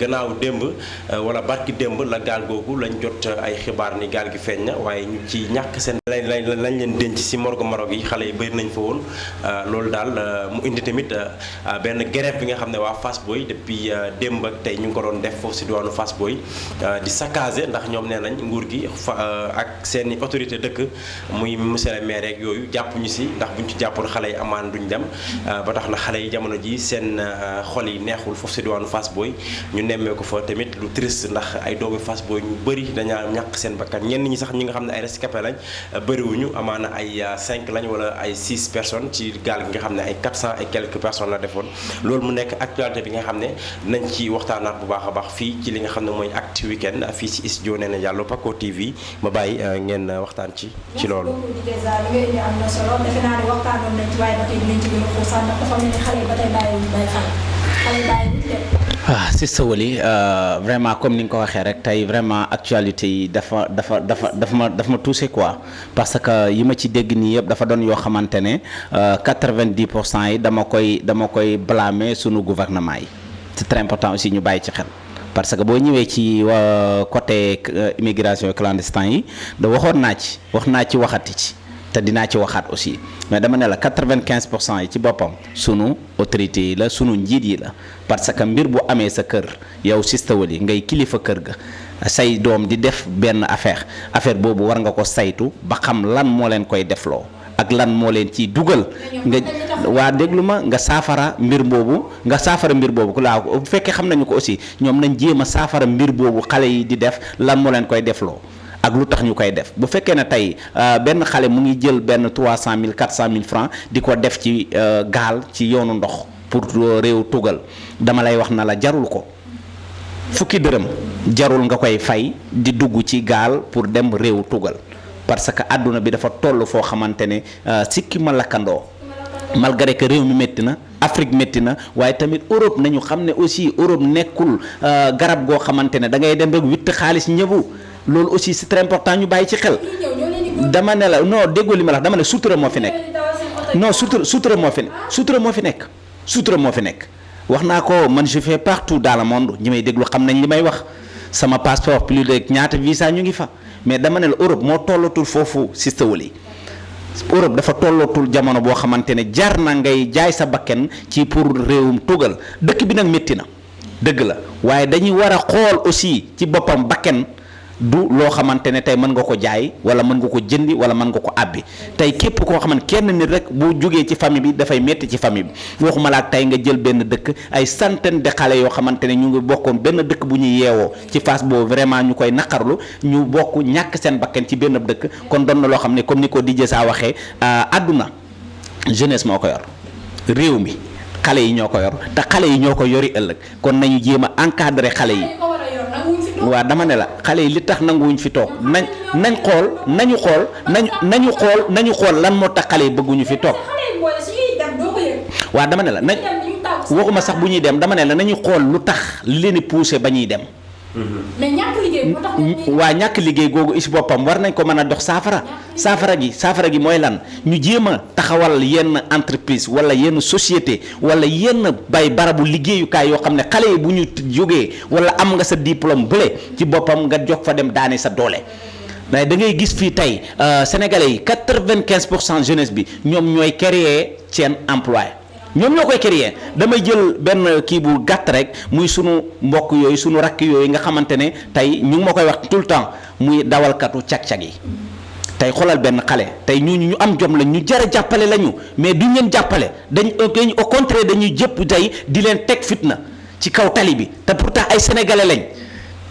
gannaaw démb wala barki démb la gaal googu lañ jot ay xibaar ni gaal gi feeñ na waaye ñu ci ñàkk seen lañ leen denc si morgue Maroc yi xale yi bëri nañ fa woon loolu daal mu indi tamit benn grève bi nga xam ne waa Fass Boye depuis démb ak tey ñu ngi ko doon def foofu si diwaanu Fass Boye di saccager ndax ñoom nee nañ nguur gi ak seeni autorité dëkk muy monsieur le maire rek yooyu jàpp ñu si ndax buñ ci jàppoon xale yi amaan duñ dem ba tax na xale yi jamono ji seen xol yi neexul foofu si diwaanu Fass Boye ñu nemmee ko fa tamit lu triste ndax ay doomu Fass Boye ñu bëri dañaa ñàkk seen bakkan ñenn ñi sax ñi nga xam ne ay rescapé lañ bëriwuñu amaana ay 5 lañ wala ay 6 personnes ci gaal gi nga xam ne ay 400 et quelques personnes la defoon loolu mu nekk actualité bi nga xam ne nañ ci waxtaanaat bu baax a baax fii ci li nga xam ne mooy Actu Weekend fii ci studio Néné Diallo Paco TV ma bàyyi ngeen waxtaan ci loolu. déjà li nga indi am na solo defe naa ne waxtaanoon nañ ci waaye ba tey dinañ ci gën a xuusaan ndax dafa mel ni xale yi ba tey bàyyi si sawali vraiment comme ni nga ko waxee rek tey vraiment actualité yi dafa ma touché quoi parce que yi ma ci dégg nii yëpp dafa doon yoo xamante ne 90% yi dama koy blâmer sunu gouvernement yi c'est très important aussi ñu bàyyi ci xel. parce que boo ñëwee ci côté immigration clandestin yi da wax naa ci waxati ci te dinaa ci waxaat aussi mais dama ne la 95% yi ci boppam sunu autorité yi la sunu njiit yi la parce que mbir bu amee sa kër yow Sista Wally ngay kilifa kër ga say doom di def benn affaire boobu war nga ko saytu ba xam lan moo leen koy defloo ak lan moo leen ciy dugal nga waa déglu ma nga saafara mbir boobu ku laa bu fekkee xam nañu ko aussi ñoom nañ jéem a saafara mbir boobu xale yi di def lan moo leen koy defloo ak lu tax ñu koy def bu fekkee ne tey benn xale mu ngi jël benn 300 000 400 000 francs di ko def ci gaal ci yoonu ndox pour réew tugal dama lay wax na la jarul ko fukki dërëm jarul nga koy fay di dugg ci gaal pour dem réew tugal parce que àdduna bi dafa toll foo xamante ne sikki ma lakkandoo malgré que réew mi métti na Afrique métti na waaye tamit Europe nañu xam ne aussi Europe nekkul garab goo xamante ne da ngay dem rek witt xaalis ñëbu loolu aussi c'est très important ñu bàyyi ci xel dama ne la non déggoo li ma la dama ne sutura moo fi nekk non sutura moo fi nekk wax naa ko man je fais partout dans le monde ñi may déglu xam nañ li may wax sama passeport plus de ñaata visa ñu ngi fa mais dama ne la Europe moo tollatul foofu Sista Wally Europe dafa tollatul jamono boo xamante ne jar na ngay jaay sa bakken ci pour réewum tugal dëkk bi nag métti na dëgg la waaye dañuy war a xool aussi ci boppam bakken du loo xamante ne tey mën nga ko jaay wala mën nga ko jëndi wala mën nga ko àbbi tey képp koo xamante kenn nit rek bu jógee ci famille bi dafay métti ci famille bi waxuma la ak tey nga jël benn dëkk ay centaine de xale yoo xamante ne ñu ngi bokkoon benn dëkk bu ñuy yeewoo ci Fass boobu vraiment ñu koy naqarlu ñu bokk ñàkk seen bakken ci benn dëkk kon doon na loo xam ne comme ni ko DJ Sa waxee àdduna jeunesse moo ko yor réew mi xale yi ñoo ko yor te xale yi ñoo ko yori ëllëg kon nañu jéem a encadrer xale yi. waaw dama ne la xale yi li tax nanguwuñ fi toog nañu xool lan moo tax xale yi bëgguñu fi toog waaw dama ne la waxuma sax bu ñuy dem dama ne la nañu xool lu tax li leen di pousser ba ñuy dem mais ñàkk liggéey moo tax waa ñàkk liggéey googu ci boppam war nañ ko mën a dox saafara gi mooy lan ñu jéem a taxawal yenn entreprise wala yenn société wala yenn bay barabu liggéeyukaay yoo xam ne xale yi bu ñu jógee wala am nga sa diplôme bële ci boppam nga jox fa dem daane sa doole. mais da ngay gis fii tey sénégalais yi 95% jeunesse bi ñoom ñooy créer seen emploi ñoom ñoo koy créer damay jël benn kii bu gàtt rek muy sunu mbokk yooyu sunu rakk yooyu nga xamante ne tey ñu ngi ma koy wax tout le temps muy dawalkatu cag-cag yi tey xoolal benn xale tey ñu am jom la ñu jar a jàppale lañu mais duñ leen jàppale dañ au contraire dañuy jëpp tey di leen teg fitna ci kaw tali bi te pourtant ay sénégalais lañ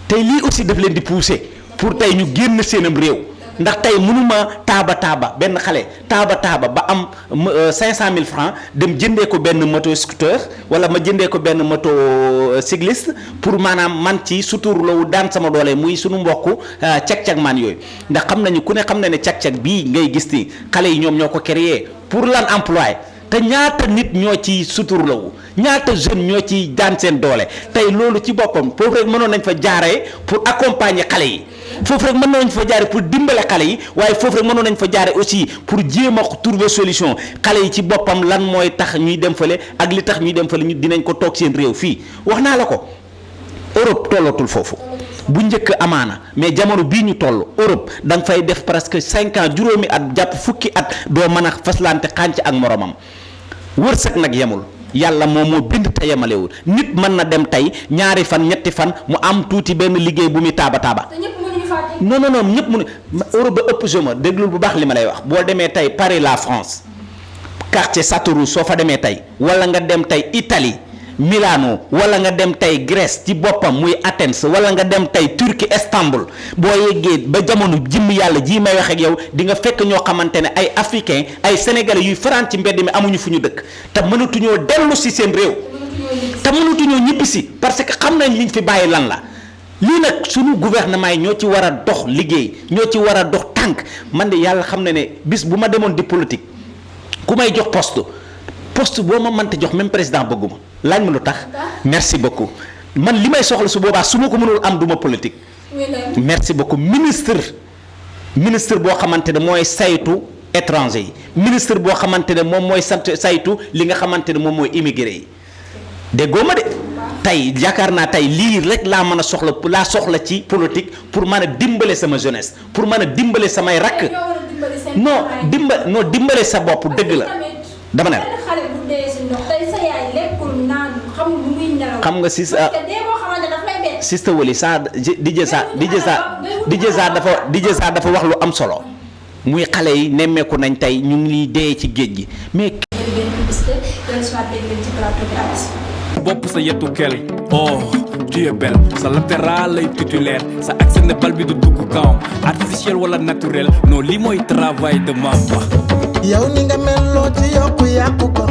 tey lii aussi daf leen di pousser pour tey ñu génn seenam réew ndax tey mënuma taaba benn xale taaba ba am 500 000 francs dem jëndee ko benn moto scooter wala ma jëndee ko benn moto cycliste pour maanaam man ci suturlawu daan sama doole muy sunu mbokku cag-cag maan yooyu ndax xam nañu ku ne xam na ne cag-cag bii ngay gis ni xale yi ñoom ñoo ko créé pour lan emploi te ñaata nit ñoo ci suturlawu ñaata jeune ñoo ci daan seen doole tey loolu ci boppam foofu rek mënoon nañ fa jaaree pour accompagner xale yi foofu rek mën nañ fa jaare pour dimbale xale yi waaye foofu rek mënoon nañ fa jaare aussi pour jéem a trouver solution xale yi ci boppam lan mooy tax ñuy dem fële ak li tax ñuy dem fële ñu dinañ ko toog seen réew fii wax naa la ko Europe tollatul foofu bu njëkk amaana mais jamono bii ñu toll Europe da nga fay def presque 5 ans juróomi at jàpp fukki at doo mën a faslante xànc ak moromam wërsëg nag yemul yàlla moom moo bind te yemalewul nit mën na dem tey ñaari fan ñetti fan mu am tuuti benn liggéey bu muy taaba non ñëpp mënu Europe ba ëpp joma déglul bu baax li ma lay wax boo demee tey Paris la France quartier Châteauroux soo fa demee tey wala nga dem tey Italie Milano wala nga dem tey Grèce ci boppam muy Athènes wala nga dem tey Turquie Istanbul boo yeggee ba jamono jimmi yàlla jii may wax ak yow di nga fekk ñoo xamante ne ay africain ay sénégalais yuy faraan ci mbedd mi amuñu fu ñu dëkk te mënatuñoo dellu si seen réew te mënatuñoo ñibbisi parce que xam nañ liñ fi bàyyi lan la lii nag sunu gouvernement yi ñoo ci war a dox liggéey ñoo ci war a dox tànk man de yàlla xam na ne bis bu ma demoon di politique ku may jox poste boo ma mënta jox même président bëgguma laaj ma lu tax merci beaucoup man li may soxla su boobaa su ma ko mënul am duma politique merci beaucoup ministre boo xamante ne mooy saytu étranger yi ministre boo xamante ne moom mooy saytu li nga xamante ne moom mooy immigré yi déggoo ma de tey yaakaar naa tey lii rek laa mën a soxla ci politique pour mën a dimbale sama jeunesse pour mën a dimbale samay rakk dimbale sa bopp dëgg la dama ne xam nga sista wali sa DJ Sarr dafa wax lu am solo muy xale yi nemmeeku nañ tey ñu ngi dee ci géej gi mais bopp sa yetu kel oh tu es belle sa latéral lay titulaire sa accès ne bal bi du dugg kaw artificiel wala naturel non lii mooy travail de Mamba. yow ni nga mel loo ci yàqu ko.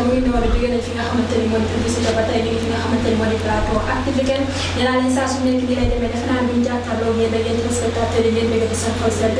muy noonu jóge nañ fi nga xamante ni mooy publicité ba tey fi nga xamante ni mooy plateau Actu Weekend nee naa leen saa su nekk nii lay demee defe naa bi ñu jàkkaarloo ngeen da ngeen di spectateur yi ngeen bëgg di seen xol sedd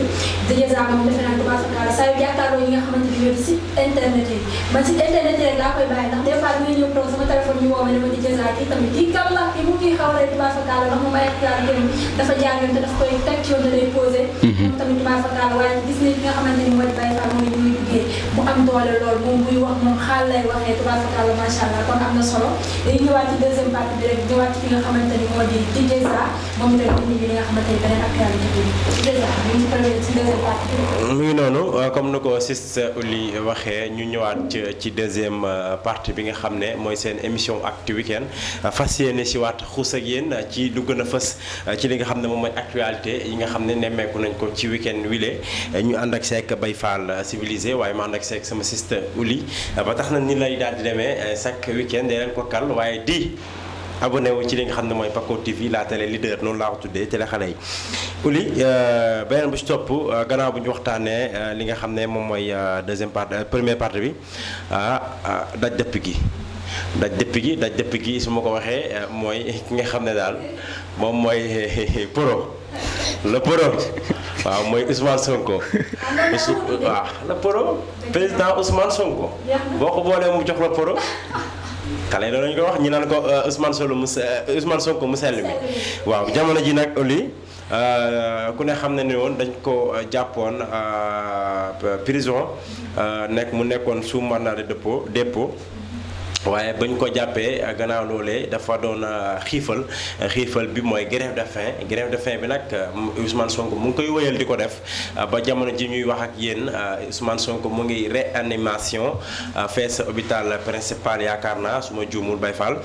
DJ Sarr moom defe naa tubaab fakkaala saa yu jàkkaarloo yi nga xamante ni ñoo di site internet yi man site internet yi rek laa koy bàyyi ndax des fois damay ñëw toog sama téléphone ñu woo ma ne ma DJ Sarr kii tamit kii kam la kii mu ngi xaw a tubaab fakkaala ndax moom ay actualité dafa jàngoon te daf koy teg ci yoon da lay posé moom tamit tubaab fakkaala waaye gis nañ ki nga xamante ni moo di Baye Fall moom ñu muy duggee mu am doole lool moom buy wax moom xaal lay waxee tubaab fakkaala macha allah kon am na solo dañuy ñëwaat ci deuxième partie bi rek ñëwaat ci fi nga xamante ni moo di DJ Sarr moom itam indi li nga xamante ni beneen actualité bi DJ Sarr ñu ngi premier ci deuxième partie bi. mu ngi noonu comme ni ko Siste Ouli waxee ñu ñëwaat ci deuxième partie bi nga xam ne mooy seen émission Actu Weekend fas yéene si waat xuus ak yéen ci lu gën a fës ci li nga xam ne moom mooy actualité yi nga xam ne nemmeeku nañ ko ci weekend wile ñu ànd ak Seck Baye Fall civilisé waaye ma ànd ak Seck sama Siste Ouli ba tax na ni lay daal di demee chaque weekend day leen ko kal waaye di abonné wu ci li nga xam ne mooy Paco TV la télé leader noonu laa ko tuddee télé xale yi Ouli beneen bu ci topp gannaaw bu ñu waxtaanee li nga xam ne moom mooy deuxième partie première partie bi daj dëpp gi su ma ko waxee mooy ki nga xam ne daal moom mooy le poro waaw mooy Ousmane Sonko waaw le poro président Ousmane Sonko boo ko boolee mu jox la poro xale yi loolu ñu ko wax ñu naan ko Ousmane Sonko mu sell mi waaw jamono ji nag Oli ku ne xam ne ni woon dañ ko jàppoon prison mu nekkoon sous mandat de dépôt waaye bañ ko jàppee gannaaw loolee dafa doon xiifal bi mooy grève de faim bi nag Ousmane Sonko mu ngi koy wëyal di ko def ba jamono ji ñuy wax ak yéen Ousmane Sonko mu ngi réanimation fee sa hôpital principal yaakaar naa su ma juumul Baye Fall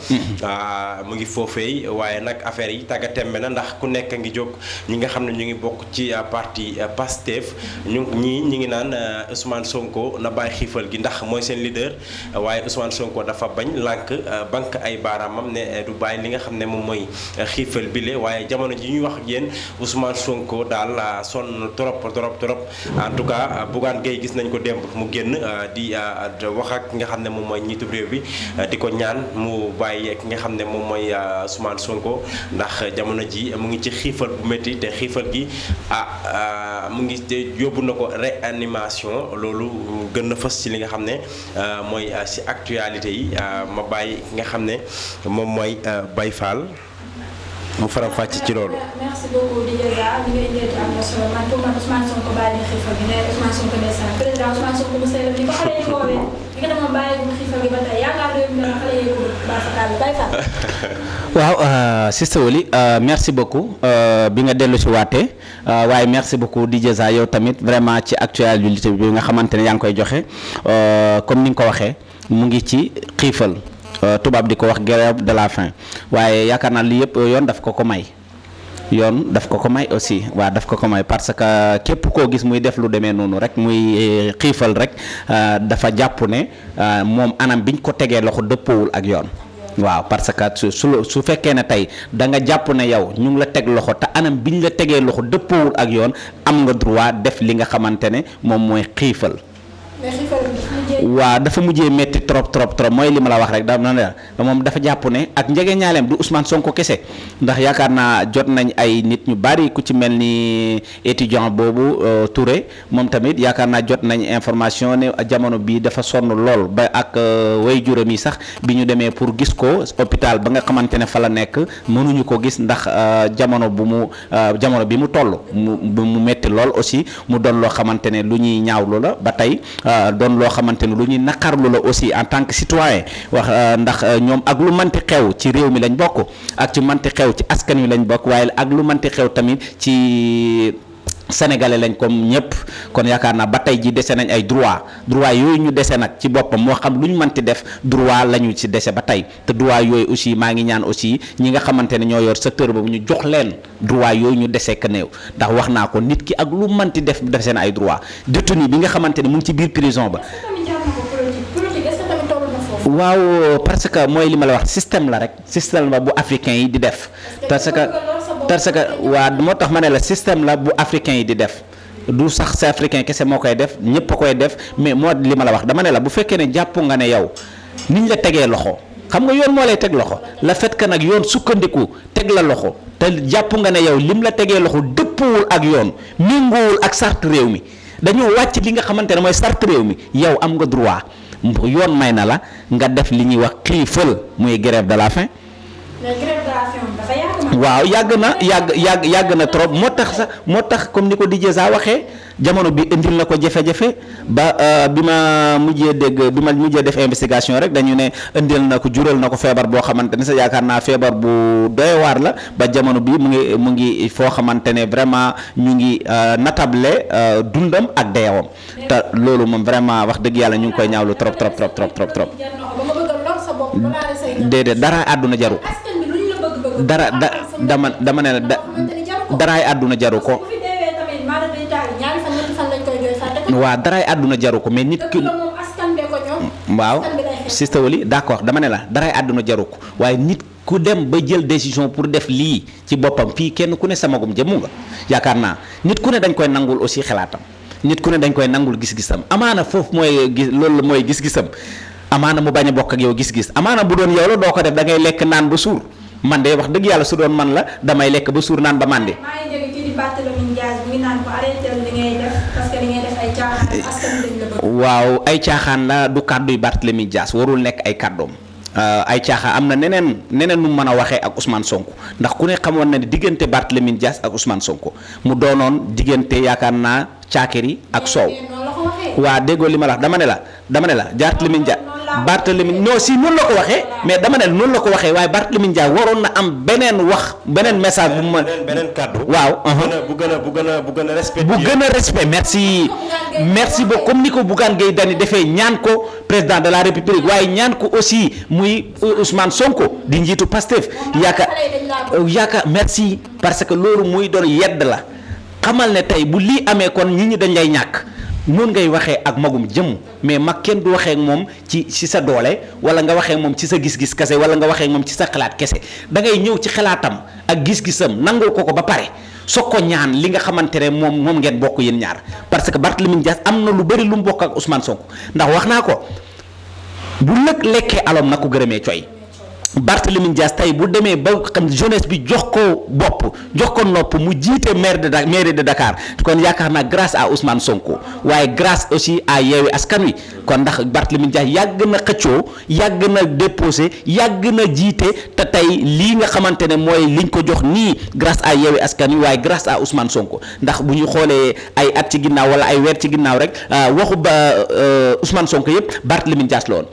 mu ngi foofeey waaye nag affaire yi tàgga tembe na ndax ku nekk ngi jóg ñi nga xam ne ñu ngi bokk ci parti Pastef ñi ngi naan Ousmane Sonko na bàyyi xiifal gi ndax mooy seen leader waaye Ousmane Sonko dafa bañ lànk banque ay baaraamam ne du bàyyi li nga xam ne moom mooy xiifal bile waaye jamono ji ñuy wax ak yéen Ousmane Sonko daal sonn trop en tout cas Bougane Gueye gis nañ ko démb mu génn di wax ak ki nga xam ne moom mooy njiitu réew bi di ko ñaan mu bàyyi ki nga xam ne moom mooy Ousmane Sonko ndax jamono ji mu ngi ci xiifal bu métti te xiifal gi mu ngi yóbbu na ko réanimation loolu gën na fës ci li nga xam ne mooy ci actualité yi ma bàyyi ki nga xam ne moom mooy Baye Fall mu faram fàcc ci loolu. merci beaucoup Didier li nga indi am na solo man pour man Ousmane Sonko bàyyi na xiifal gi ne Ousmane Sonko ndeysaan président Ousmane Sonko mu sell ni ko xale yi woowee li nga dama bàyyi bu xiifal gi ba tey yaakaar réew mi dana xale yi ko Baye Fall. waaw Sister Wally merci beaucoup bi nga dellu si waatee waaye merci beaucoup Didier yow tamit vraiment ci actualité bi nga xamante ne yaa ngi koy joxe comme ni nga ko waxee mu ngi ci xiifal. tubaab di ko wax grève de la faim waaye yaakaar naa lii yëpp yoon daf ko may aussi waaw daf ko may parce que képp koo gis muy def lu demee noonu rek muy xiifal rek dafa jàpp ne moom anam biñ ko tegee loxo dëppoowul ak yoon waaw parce que su fekkee ne tey da nga jàpp ne yow ñu ngi la teg loxo te anam biñ la tegee loxo dëppoowul ak yoon am nga droit def li nga xamante ne moom mooy xiifal. waaw dafa mujjee métti trop mooy li ma la wax rek moom dafa jàpp ne ak njege ñaaleem du Ousmane Sonko kese ndax yaakaar naa jot nañ ay nit ñu bari ku ci mel ni étudiant boobu Touré moom tamit yaakaar naa jot nañ information ne jamono bii dafa sonn lool ba ak way juróom yi sax bi ñu demee pour gis ko hôpital ba nga xamante ne fa la nekk mënuñu ko gis ndax jamono bi mu toll mu métti lool aussi mu doon loo xamante ne lu ñuy ñaawlu la ba tey doon loo xamante ne lu ñuy naqarlu la aussi en tant que citoyen wax ndax ñoom ak lu manti xew ci réew mi lañ bokk ak ci manti xew ci askan wi lañ bokk waaye ak lu manti xew tamit ci sénégalais lañ comme ñëpp kon yaakaar naa ba tey ji dese nañ ay droit yooyu ñu dese nag ci boppam moo xam lu ñu mënti def droit la ñu ci dese ba tey te droit yooyu aussi maa ngi ñaan aussi ñi nga xamante ne ñoo yor secteur boobu ñu jox leen droit yooyu ñu desee ka néew ndax wax naa ko nit ki ak lu mënti def dese na ay droit détenu bi nga xamante ne mu ngi ci biir prison ba waaw parce que mooy li ma la wax système la rek système la bu africain yi di def parce que waa moo tax ma ne la système la bu africain yi di def du sax sa africain kese moo koy def ñëpp a koy def mais moo li ma la wax dama ne la bu fekkee ne jàpp nga ne yow niñ la tegee loxo xam nga yoon moo lay teg loxo la fait que nag yoon sukkandiku teg la loxo te jàpp nga ne yow lim la tegee loxo dëppwul ak yoon méngoowul ak charte réew mi dañoo wàcc li nga xamante ne mooy charte réew mi yow am nga droit yoon may na la nga def li ñuy wax xiifal muy grève de la faim. mais grève de la faim dafa yàgg. waaw yàgg na trop moo tax comme ni ko Didier Sa waxee jamono bi indil na ko jafe-jafe ba bi ma mujjee def investigation rek dañu ne indil na ko jural na ko feebar boo xamante ne sax yaakaar naa feebar bu doy waar la ba jamono bi mu ngi foo xamante ne vraiment ñu ngi natable dundam ak deewam te loolu moom vraiment wax dëgg yàlla ñu ngi koy ñaawlu trop. déedéet dara àdduna jaru dama ne la daraay àdduna jaru ko waaw daraay àdduna jaru ko mais nit ki waaw Sister Wally d'accord dama ne la daraay àdduna jaru ko waaye nit ku dem ba jël décision pour def lii ci boppam fii kenn ku ne samagum jëmu nga yaakaar naa nit ku ne dañ koy nangul aussi xalaatam nit ku ne dañ koy nangul gis-gisam amaana foofu loolu mooy gis-gisam amaana mu bañ a bokk ak yow gis-gis amaana bu doon yow la doo ko def da ngay lekk naan ba suur man de wax dëgg yàlla su doon man la damay lekk ba suur naan ba màndi. maa ngi jóge kii di Barthélémy Dias bi naan ko arrêté li ngay def parce que li ngay def ay caaxaan askan lañ la bëgg. waaw ay caaxaan la du kàdduy Barthélémy Dias warul nekk ay kàddoom ay caaxaan am na neneen nu mën a waxee ak Ousmane Sonko ndax ku ne xamoon na ne diggante Barthélémy Dias ak Ousmane Sonko mu doonoon diggante yaakaar naa caakiri ak soow waa déggoo li ma la wax dama ne la Barthélémy Dias Barthélémy non si noonu la ko waxee mais dama ne noonu la ko waxee waaye Barthélémy Dias waroon na am beneen message bu ma beneen kàddu waaw bu gën a respect merci beaucoup comme ni ko Bougane Gueye Dany defee ñaan ko président de la République waaye ñaan ko aussi muy Ousmane Sonko di njiitu Pastef yaakaar merci parce que loolu muy doon yedd la xamal ne tey bu lii amee kon nit ñi dañ lay ñàkk noonu ngay waxee ak magum jëmm mais mag kenn du waxee ak moom ci sa doole wala nga waxee ak moom ci sa gis-gis kese wala nga waxee ak moom ci sa xalaat kese da ngay ñëw ci xalaatam ak gis-gisam nangul ko ba pare soog ko ñaan li nga xamante ne moom ngeen bokk yéen ñaar parce que Barthélémy Dias am na lu bëri lu mu bokk ak Ousmane Sonko ndax wax naa ko bu lekkee alom na ko gërëmee coy Barthélémy Dias tey bu demee ba xam jeunesse bi jox ko bopp jox ko nopp mu jiite mairie de Dakar kon yaakaar naa grâce à Ousmane Sonko waaye grâce aussi à Yewwi Askan Wi kon ndax Barthélémy Dias yàgg na xëccoo yàgg na déposé yàgg na jiite te tey lii nga xamante ne mooy liñ ko jox nii grâce à Yewwi Askan Wi waaye grâce à Ousmane Sonko ndax bu ñu xoolee ay at ci ginnaaw wala ay weer ci ginnaaw rek waxu ba Ousmane Sonko yëpp Barthélémy Dias la woon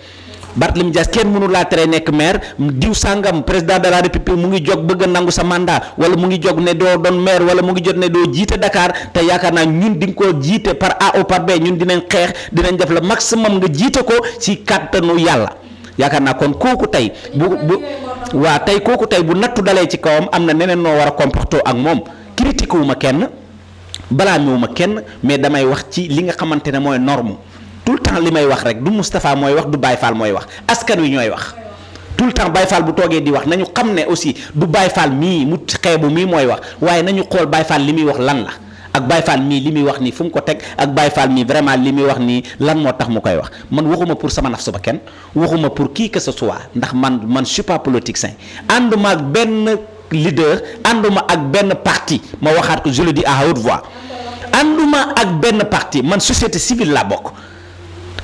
Barthélémy Dias kenn mënu laa tere nekk maire diw sàngam président de la République mu ngi jóg bëgg a nangu sa mandat wala mu ngi jóg ne doo doon maire wala mu ngi jot ne doo jiite Dakar te yaakaar naa ñun di nga koo jiite par A ou par B ñun dinañ xeex dinañ def le maximum nga jiite ko ci kàttanu yàlla yaakaar naa kon kooku tey kooku tey bu nattu dalee ci kawam am na neneen noo war a comporter ak moom critique wu ma kenn balaa ñëw ma kenn mais damay wax ci li nga xamante ne mooy norme tout le temps li may wax rek du Moustapha mooy wax du Baye Fall mooy wax askan wi ñooy wax tout le temps Baye Fall bu toogee di wax nañu xam ne aussi du Baye Fall mii mu xeebu mii mooy wax waaye nañu xool Baye Fall li muy wax lan la ak Baye Fall mii li muy wax nii fu mu ko teg ak Baye Fall mii vraiment li muy wax nii lan moo tax mu koy wax man waxuma pour sama naf ba kenn waxuma pour qui que ce soit ndax man je suis pas politicien ànduma ak benn leader ànduma ak benn parti ma waxaat ko je le dis à haute voix ànduma ak benn parti man société civile laa bokk.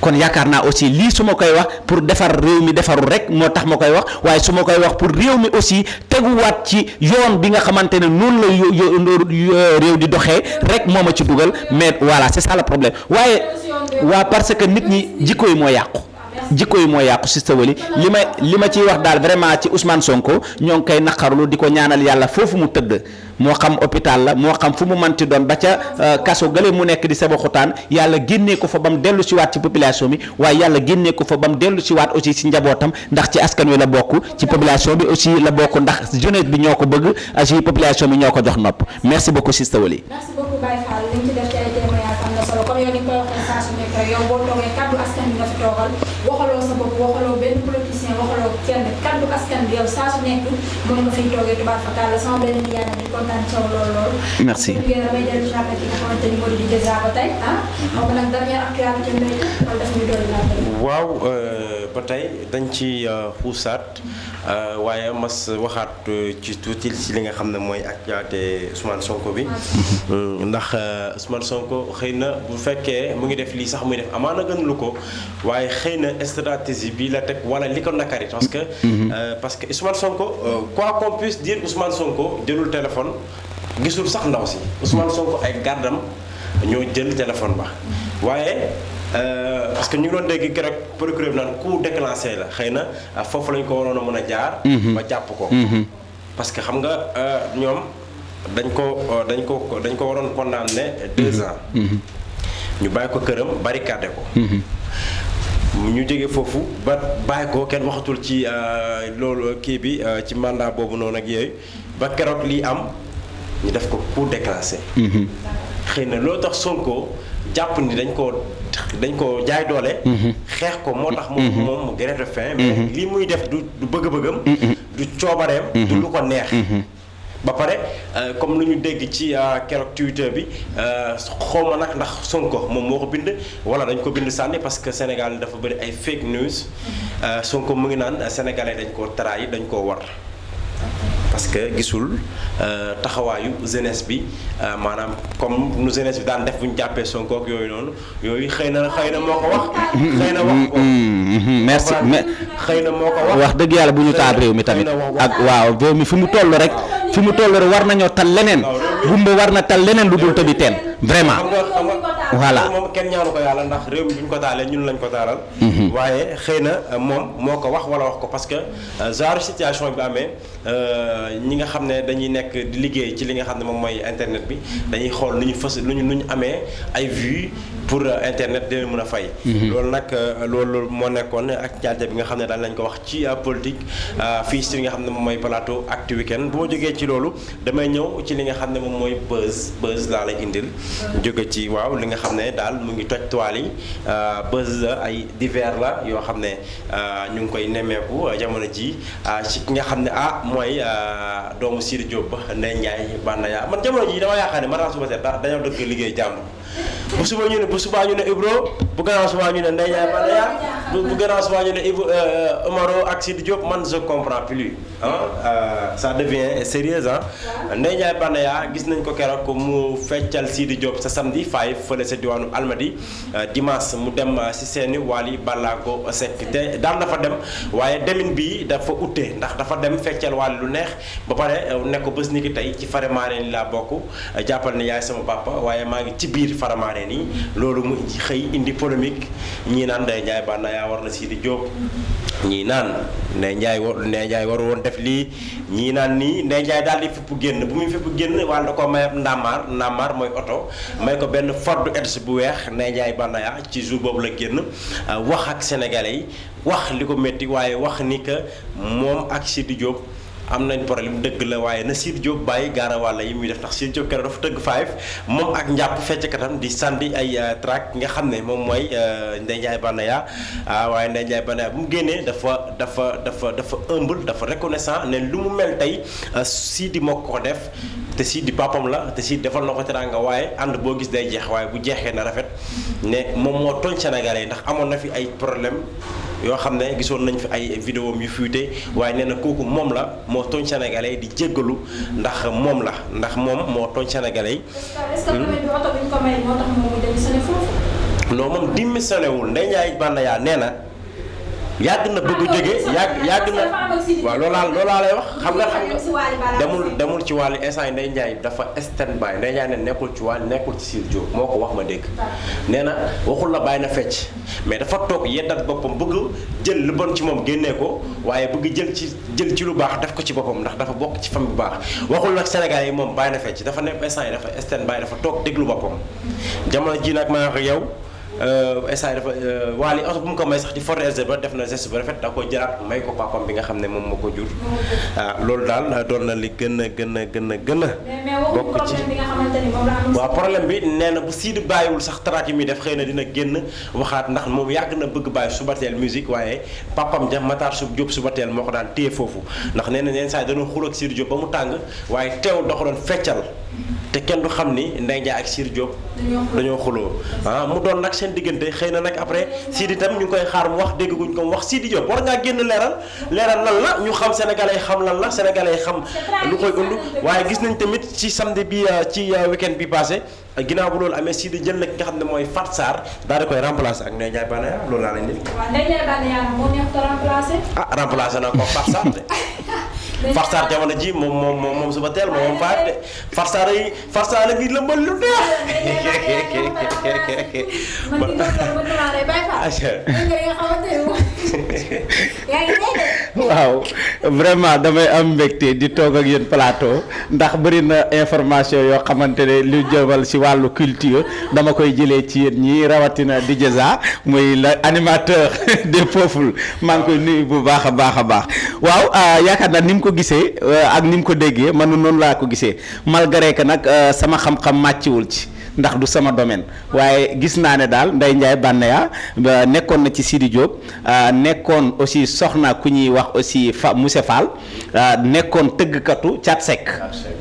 kon yaakaar naa aussi lii su ma koy wax pour defar réew mi defaru rek moo tax ma koy wax waaye su ma koy wax pour réew mi aussi teguwaat ci yoon bi nga xamante ne noonu la réew di doxee rek moo ma ci dugal mais voilà c'est ça le problème waaye parce que nit ñi jikko yi moo yàqu Sista Wally li ma ciy wax daal vraiment ci Ousmane Sonko ñoo ngi koy naqarlu di ko ñaanal yàlla foofu mu tëdd moo xam hôpital la moo xam fu mu manti doon ba ca kaso gële mu nekk di Sébikotane yàlla génnee ko fa ba mu dellu si waat ci population bi waaye yàlla génnee ko fa ba mu dellu si waat aussi si njabootam ndax ci askan wi la bokk ci population bi aussi la bokk ndax jeunesse bi ñoo ko bëgg ci population bi ñoo ko jox nopp merci beaucoup Sista Wally. merci beaucoup Baye Fall li ñu ci def ci ay témoignages am na solo comme yow ni nga koy waxee saa su nekk rek yow boo toogee kaddu askan bi nga fi toogal waxaloo sa bopp waxaloo benn politicien waxaloo kenn kaddu askan bi yow saa su nekk moom nga fiy toogee tubaab fa kàlla sama benn nijaay nag di kontaan ci yow lool. merci bu ñu damay dellu ci rappel ki nga xamante ni moo di Dieza ba tey xam nga nag dernière actualité mbay wala daf ñu doon laaj. waaw ba tey dañ ci xuusaat waaye mas waxaat ci tuuti ci li nga xam ne mooy actualité Ousmane Sonko bi ndax Ousmane Sonko xëy na bu fekkee mu ngi def lii sax muy def amaana gën lu ko waaye xëy na stratégie bi la teg wala li ko nakari parce que Ousmane Sonko quoi qu'on puisse dire Ousmane Sonko jëlul téléphone gisul sax ndaw si Ousmane Sonko ay gardam ñoo jël téléphone ba waaye parce que ñu ngi doon dégg keroog procureur naan coup déclenché la xëy na foofu lañ ko waroon a mën a jaar. ba jàpp ko. parce que xam nga ñoom dañ ko waroon condamné 2 ans. ñu bàyyi ko këram barricadé ko. ñu jógee foofu ba bàyyi ko kenn waxatul ci loolu kii bi ci mandat boobu noonu ak yooyu ba keroog lii am ñu def ko coup déclenché. xëy na loo tax Sonko jàpp ni dañ ko jaay doole. xeex ko moo tax moom mu grève de faim. mais lii muy def du bëgg-bëggam. du coobareem. du lu ko neex. ba pare comme lu ñu dégg ci keroog Twitter bi xawma nag ndax Sonko moom moo ko bind wala dañ ko bind sànni parce que Sénégal dafa bëri ay fake news Sonko mu ngi naan sénégalais dañ koo trahi dañ koo war parce que gisul taxawaayu jeunesse bi maanaam comme nu jeunesse bi daan def bu ñu jàppee Sonko ak yooyu noonu yooyu xëy na moo ko wax. xëy na wax ko. merci xëy na moo ko wax dëgg yàlla bu ñu taal réew mi tamit ak waaw réew mi fi mu toll rek war nañoo tal leneen gumba war na tal leneen lu dul tëbi teen vraiment. voilà moom kenn ñaanu ko yàlla ndax réew mi bu ñu ko taalee ñun lañ ko taalal. waaye xëy na moom moo ko wax wala wax ko parce que genre situation bi amee ñi nga xam ne dañuy nekk di liggéey ci li nga xam ne moom mooy internet bi dañuy xool nu ñu amee ay vues pour internet dina mën a fay. loolu nag loolu moo nekkoon ak jaaja bi nga xam ne daal lañ ko wax ci politique fii si li nga xam ne moom mooy plateau Actu Weekend bu ma jógee ci loolu damay ñëw ci li nga xam ne moom mooy buzz laa lay indil. jóge ci waaw li nga xam ne daal mu ngi toj toile yi buzz ay divers la yoo xam ne ñu ngi koy nemmeeku jamono ji ci ki nga xam ne mooy doomu Sidy Diop ba Ndeye Ndiaye Banaya man jamono ji dama yaakaar ne maanaam suba seet dañoo dëkk liggéey jàmm bu subaa ñu ne Ibro bu gannaaw subaa ñu ne Ndeye Ndiaye Banaya bu gannaaw subaa ñu ne Omaro ak Sidy Diop man je comprends plus ça devient sérieux Ndeye Ndiaye Banaya gis nañ ko keroog mu feccal Sidy Diop sa samedi 5 fële sa diwaanu Almadi dimanche mu dem si seeni Wally Ballago Seck te daal dafa dem waaye demin bi dafa ute ndax dafa dem feccal Wally lu neex ba pare ne ko bés ni ki tey ci Faramareen yi laa bokk jàppal ne yaay sama papa waaye maa ngi ci biir Faramareen yi loolu mu xëy indi polémique ñii naan Ndeye Ndiaye Banaya war na Sidy Diop ñii naan Ndeye Ndiaye waru woon def lii ñii naan nii Ndeye Ndiaye daal di fipp génn bu muy fipp génn wala da ko may ndamaar mooy oto may ko benn Ford Edge bu weex Ndeye Ndiaye Banaya ci jour boobu la génn wax ak sénégalais yi wax li ko métti waaye wax ni que moom ak Sidy Diop am nañ problème dëgg la waaye na Sidy Diop bàyyi gaara wàlla yi muy def ndax Sidy Diop keroog dafa tëgg 5 moom ak njàpp fecckatam di sànni ay track nga xam ne moom mooy Ndeye Ndiaye Banaya waaye Ndeye Ndiaye Banaya bu mu génnee dafa humble dafa reconnaissant ne lu mu mel tey Sidy moo ko def te Sidy papam la te Sidy defal na ko teraanga waaye ànd boo gis day jeex waaye bu jeexee na rafet ne moom moo tooñ sénégalais ndax amoon na fi ay problème yoo xam ne gisoon nañ fi ay vidéo yu fuité waaye nee na kooku moom la moo tooñ sénégalais di jéggalu ndax moom moo tooñ sénégalais yi. est-ce que bi oto bi ñu ko may moo tax moom mu démissionné foofu. non moom démissionné wul Ndeye Ndiaye Banaya nee na yàgg na bëgg a jóge yàgg na waaw loolaa lay wax xam nga demul ci wàllu instant yi Ndeye Ndiaye dafa stand by Ndeye Ndiaye ne nekkul ci wàll nekkul ci Sidy Diop moo ko wax ma dégg nee na waxul la bàyyi na fecc mais dafa toog yeddat boppam bëgg jël lu bon ci moom génnee ko waaye bëgg jël ci lu baax def ko ci boppam ndax dafa bokk ci famille bu baax waxul nag Sénégal yi moom bàyyi na fecc dafa nekk instant yi dafa stand by dafa toog déglu boppam jamono ji nag maa wax ak yow instant dafa Wally oto bu mu ko may sax ci Ford Edge ba def na geste bu rafet da ko jëlaat may ko papam bi nga xam ne moom moo ko jur loolu daal doon na li gën a bokk ci waaw problème bi nee na bu Sidy bàyyiwul sax track yi muy def xëy na dina génn waxaat ndax moom yàgg na bëgg bàyyi Subatel musique waaye papam ja Matar Diop Subatel moo ko daan téye foofu ndax nee na yenn saa yi dañoo xuloo ak Sidy Diop ba mu tàng waaye teew da ko doon feccal te kenn du xam ni Ndeye Ndiaye ak Sidy Diop dañoo xuloo mu doon nag seen diggante xëy na nag après Sidy tam ñu ngi koy xaar mu wax dégg guñ ko mu wax Sidy Diop war ngaa génn leeral lan la ñu xam sénégalais yi xam lan la sénégalais yi xam lu koy und waaye gis nañ tamit ci samedi bi ci weekend bi passé ginnaaw bu loolu amee Sidy jël na ki nga xam ne mooy Fat Sarr daal di koy remplacer ak Ndeye Ndiaye Banaya loolu laa lañ leen. waaw Ndeye Ndiaye Banaya moo neex ko remplacer. remplacer na ko Fat Sarr de. Fat Sarr jamono ji moom suba teel moom faat de Fat Sarr la ngi lëmbal lu neex. waaw vraiment damay am mbégte di toog ak yéen plateau ndax bëri na information yoo xamante ne lu jëmal si wàllu culture dama koy jëlee ci yéen ñi rawatina di Dieza muy la animateur des peuples maa ngi koy nuyu bu baax a baax waaw yaakaar naa ni mu ko gisee ak ni mu ko déggee man noonu laa ko gisee malgré que nag sama xam-xam màcciwul ci ndax du sama domaine waaye gis naa ne daal Ndeye Ndiaye Banaya nekkoon na ci Sidy Diop nekkoon aussi soxna ku ñuy wax aussi monsieur Fall nekkoon tëggkatu Thiat Seck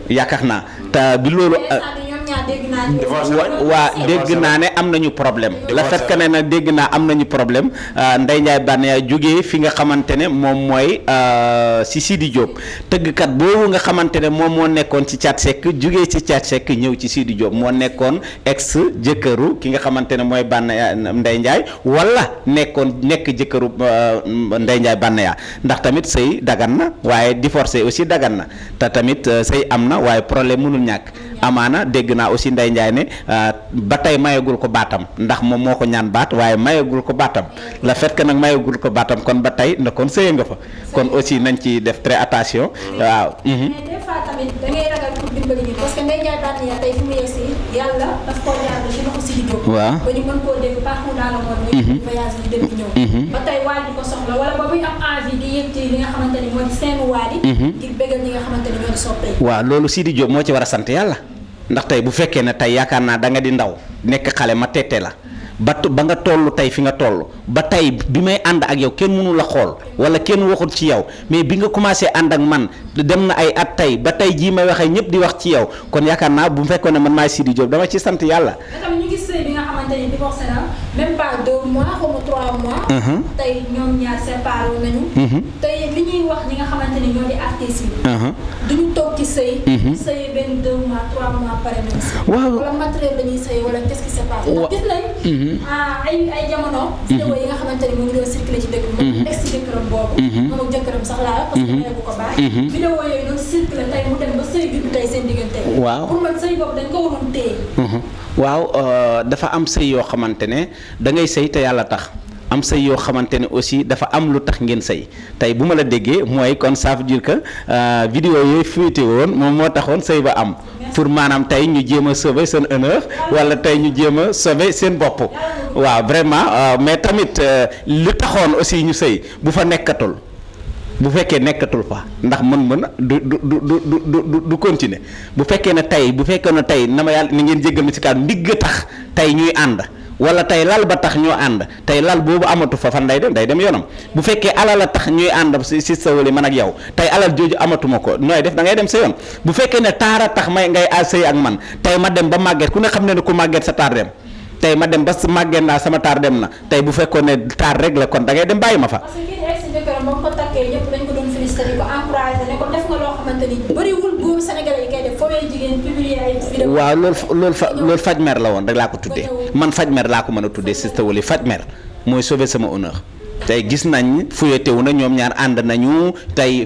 yaakaar naa te bi loolu ñaar dégg naa waa dégg naa ne am nañu problème la fait que ne nag dégg naa am nañu problème Ndeye Ndiaye Banaya jógee fi nga xamante ne moom mooy si Sidi Diop tëggkat boobu nga xamante ne moom moo nekkoon ci Thiat Seck jógee ci Thiat Seck ñëw ci Sidi Diop moo nekkoon ex jëkkëru ki nga xamante ne mooy Banaya Ndeye Ndiaye wala nekk jëkkëru Ndeye Ndiaye Banaya ndax tamit sëy dagan na waaye divorcé aussi dagan na te tamit sëy am na waaye problème mënul ñàkk amaana dégg naa aussi Ndeye Ndiaye ne ba tey mayagul ko baatam ndax moom moo ko ñaan baat waaye mayagul ko baatam la fait que nag mayagul ko baatam kon ba tey na kon sëye nga fa kon aussi nañ ci def très attention waaw. mais des fois tamit da ngay ragal pour dimbali nit parce que Ndeye Ndiaye Banaya tey fi mu yegsi yàlla daf koo jaarale ci loxo Sidi Diop. waaw ba ñu mën koo dégg partout dans le monde. muy voyage di dem di ñëw. ba tey waali di ko soxla wala ba muy am envie di yëg ci li nga xamante ni moo di seen waali. ngir bégal ñi nga xamante ni ñoo di soppee. waaw loolu Sidi Diop moo ci war a sant yàlla ndax tey bu fekkee ne tey yaakaar naa da nga di ndaw nekk xale ma tette la ba nga toll tey fi nga toll ba tey bi may ànd ak yow kenn mënu la xool wala kenn waxul ci yow mais bi nga commencé ànd ak man dem na ay at tey ba tey jii may waxee ñëpp di wax ci yow kon yaakaar naa bu fekkoon ne man maay Sidi Diop dama ci sant yàlla. mais tamit ñu gis sëy bi nga xamante ni divorcé na même pas 2 mois xaw ma 3 mois. tey ñoom ñaar séparé nañu. tey li ñuy wax ñi nga xamante ni ñoo di artistes yi. duñu toog ci sëy. sëy benn 2 mois 3 mois pare nañu si. waaw wala matériel dañuy sëy wala qu'est-ce qui se passe. ndax gis nañ. ay jamono. vidéo yi nga xamante ni mu ngi doon circulé ci dëkk bi. moom ex ci jëkkëram boobu. moom ak jëkkëram sax laa parce que nee bu ko baax. vidéo yooyu doon circulé tey mu dem ba sëy juddu tey seen diggante. waaw pour man sëy boobu dañ ko waroon téye. waaw dafa am sëy yoo xamante ne da ngay sëy te yàlla tax am sëy yoo xamante ne aussi dafa am lu tax ngeen sëy tey bu ma la déggee mooy kon ça veut dire que vidéo yooyu fuité woon moom moo taxoon sëy ba am pour maanaam tey ñu jéem a sauver seen honneur wala tey ñu jéem a sauver seen bopp waaw vraiment mais tamit lu taxoon aussi ñu sëy bu fa nekkatul bu fekkee nekkatul fa ndax mën du continuer bu fekkee ne tey na ma yàlla ni ngeen jéggal ma ci kàddu ndigg tax tey ñuy ànd wala tey lal ba tax ñoo ànd tey lal boobu amatu fa fan day dem yoonam bu fekkee alal a tax ñuy ànd si sa wali man ak yow tey alal jooju amatuma ko nooy def da ngay dem sa yoon bu fekkee ne taara tax ngay sëy ak man tey ma dem ba màgget ku ne xam ne ne ku màgget sa taar dem tey ma dem ba màgget naa sama taar dem na tey bu fekkoon ne taar rek la kon da ngay dem bàyyi ma fa. parce que kii di egg si jëkkëram ba mu ko takkee ñëpp dañ ko doon félicité ko encouragé ne ko def nga loo xamante ni bëriwul góor sénégalais yi koy def foofee jigéen publier ay vidéo. waaw loolu faj mer la woon rek laa ko tuddee man faj mer laa ko mën a tuddee Sista Wally faj mer mooy sauver sama honneur. tey gis nañ fuyetewu na ñoom ñaar ànd nañu tey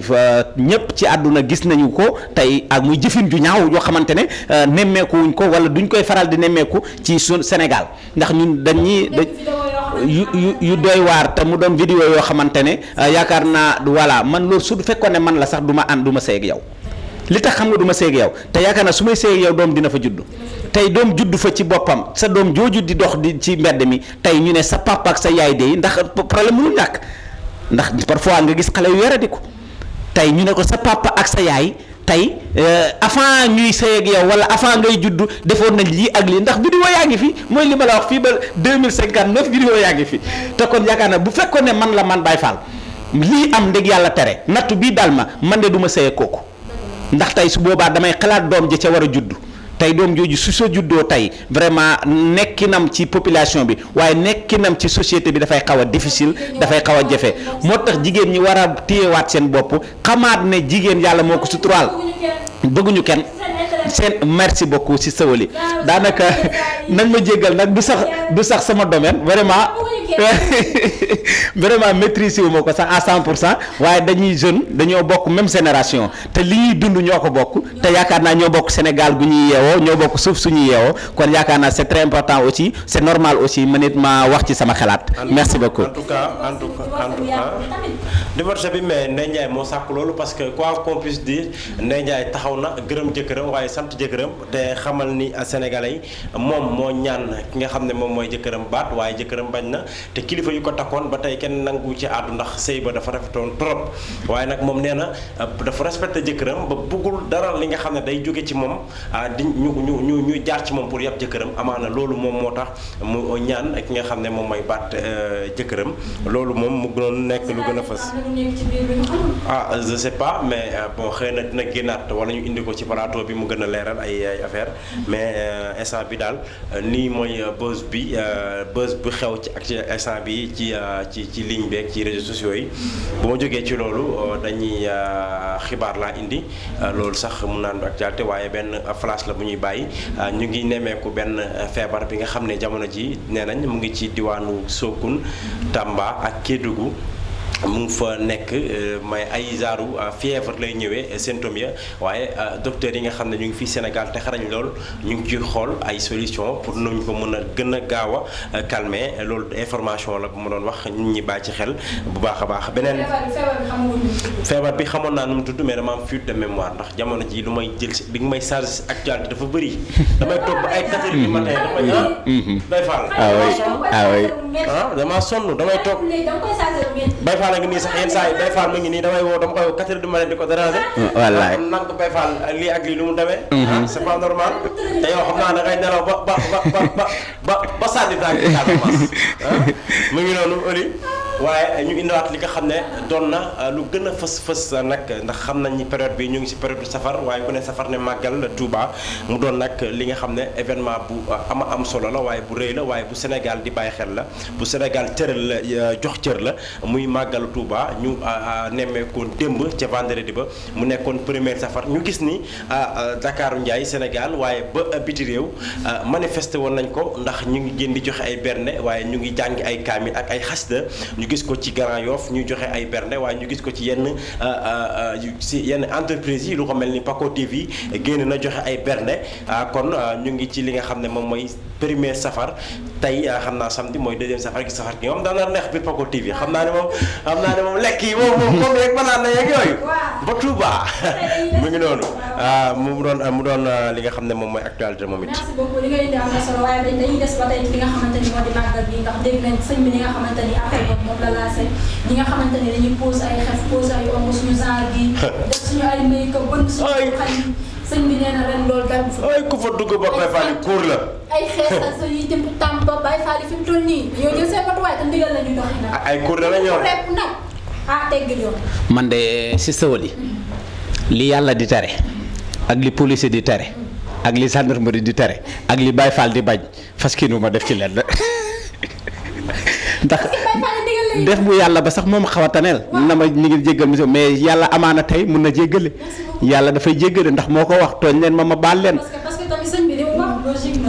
ñëpp ci àdduna gis nañu ko tey ak muy jëfin ju ñaaw yoo xamante ne nemmeeku wuñ ko wala duñ koy faral di nemmeeku ci su Sénégal ndax ñun yu doy waar te mu doon vidéo yoo xamante ne yaakaar naa voilà man loolu su fekkoon ne man la sax du ma sëy ak yow li tax xam nga du ma sëy ak yow te yaakaar naa su may sëy ak yow doom dina fa juddu tey doom juddu fa ci boppam sa doom jooju di dox di ci mbedd mi tey ñu ne sa papa ak sa yaay de ndax problème mënul ñàkk ndax parfois nga gis xale yu yaradi ko tey ñu ne ko sa papa ak sa yaay tey avant ñuy sëy ak yow wala avant ngay juddu defoon nañ lii ak lii ndax vidéo yaa ngi fi mooy li ma la wax fii ba 2059 vidéo yaa ngi fi te kon yaakaar naa bu fekkoon ne man la man Baye Fall lii am ndeg yàlla tere nattu bii dal ma man de du ma sëy ak kooku ndax tey su boobaa damay xalaat doom ji ca war a juddu. tey doom jooju su soo juddoo tey vraiment nekkinam ci population bi waaye nekkinam ci société bi dafay xaw a difficile dafay xaw a jafe moo tax jigéen ñi war a téyewaat seen bopp xamaat ne jigéen yàlla moo ko suturaal bëgguñu kenn seen merci beaucoup si Wally daanaka nañ ma jéggal nag du sax sama domaine vraiment maîtriser wu ma ko sax à 100% waaye dañuy jeune dañoo bokk même génération te li ñuy dund ñoo ko bokk te yaakaar naa ñoo bokk Sénégal gu ñuy yeewoo ñoo bokk suuf suñuy yeewoo kon yaakaar naa c'est très important aussi c'est normal aussi ma nit ma wax ci sama xalaat. merci beaucoup. en tout cas divorce bi mais Ndeye Ndiaye moo sàkk loolu parce que quoi qu'on puisse dire Ndeye Ndiaye taxaw na gërëm jëkkëram waaye sant jëkkëram te xamal ni sénégalais yi moom moo ñaan ki nga xam ne moom mooy jëkkëram baat waaye jëkkëram bañ na te kilifa yu ko takkoon ba tey kenn nangu ci àddu ndax sëy ba dafa rafetoon trop waaye nag moom nee na dafa respecté jëkkëram ba bëggul dara li nga xam ne day jóge ci moom di ñu jaar ci moom pour yàpp jëkkëram amaana loolu moom moo tax mu ñaan ki nga xam ne moom mooy baat jëkkëram loolu moom mu gënoon nekk lu gën a fës. Je sais pas mais bon xëy na dina génnaat wala ñu indi ko ci plateau bi mu gën a leeral ay affaire mais instant bi daal nii mooy buzz bu xew ci ak ci instant bi ci ligne bi ak ci réseaux sociaux yi bu ma jógee ci loolu dañuy xibaar laa indi loolu sax mun naan actualité waaye benn flash la bu ñuy bàyyi ñu ngi nemmeeku benn feebar bi nga xam ne jamono ji nee nañ mu ngi ci diwaanu Sokone Tamba ak Kédougou mu ngi fa nekk may ay zaaru fièvre lay ñëwee symptômes ya waaye docteurs yi nga xam ne ñu ngi fii Sénégal te xarañ lool ñu ngi ciy xool ay solution pour nuñ ko mën a gën a gaaw a calmer loolu information la bu ma doon wax nit ñi bàyyi ci xel bu baax a baax. beneen feebar bi xamoon naa nu mu tudd mais dama am fuite de mémoire ndax jamono ji lu may jël si li nga may chargé si actualité dafa bëri damay toog ba ay 4 heures du matin damay faal. Dama sonn damay toog Baye Fall a ngi nii sax yenn saa yi Baye Fall ma ngi nii damay woo dama koy woo 4 heures du matin di ko déranger. wallaay nan ko Baye Fall lii ak lii lu mu demee. C'est pas normal te yow xam naa da ngay nelaw ba sànni daal di mu ngi noonu Oli waaye ñu indiwaat li nga xam ne doon na lu gën a fës nag ndax xam nañ ni période bi ñu ngi ci période safar waaye ku ne safar ne màggal Touba mu doon nag li nga xam ne événement bu am solo la waaye bu rëy la waaye bu Sénégal di bàyyi xel la bu Sénégal cëral la jox cër la muy màggal Touba ñu nemmeekoon démb ca vendredi ba mu nekkoon première safar ñu gis ni Dakaaru Njaay Sénégal waaye ba biti réew manifesté woon nañ ko ndax ñu ngi génn di joxe ay bernde waaye ñu ngi jàngi ay kaamil ak ay xasida ñu gis ko ci Grand Yoff ñuy joxe ay bernde waaye ñu gis ko ci yenn entreprise yi lu ko mel ni Paco TV génn na joxe ay bernde kon ñu ngi ci li nga xam ne moom mooy premier safar tey xam naa samedi mooy deuxième safar gi moom daan na neex biir Paco TV xam naa ne moom lekk yi moom rek banaan na yeeg yooyu ba Touba mu ngi noonu mu doon li nga xam ne moom mooy actualité moom it. merci beaucoup li nga indi am na solo waaye dañuy des ba tey ci li nga xamante ni moo di màggal bi ndax dégg nañ sëñ bi li nga xamante ni affaire boobu moom la lancé ñi nga xamante ni dañuy pose ay xef pose ay ongle suñu genre gi def suñu ay make-up bënn suñu xel yi sëñ bi nee na ren loolu dal fa ay ku fa dugg ba Baye Fall kuur la ay xeesal sa yi dem tam ba Baye Fall fi mu toll nii dañoo jël seen matuwaay te ndigal la ñuy doxi nag ay kuur la ñëw rep nag teggil yoon man de si sawal yi li yàlla di tere ak li police di tere ak li gendarmerie di tere ak li Baye Fall di bañ fas kii nu ma def ci leen ndax def bu yàlla ba sax moom xaw a taneel na ma ni ngi jéggal monsieur mais yàlla amaana tey mun na jéggale yàlla dafay jéggale ndax moo ko wax tooñ leen ma baal leen. parce que tamit sëñ bi li mu wax logique na.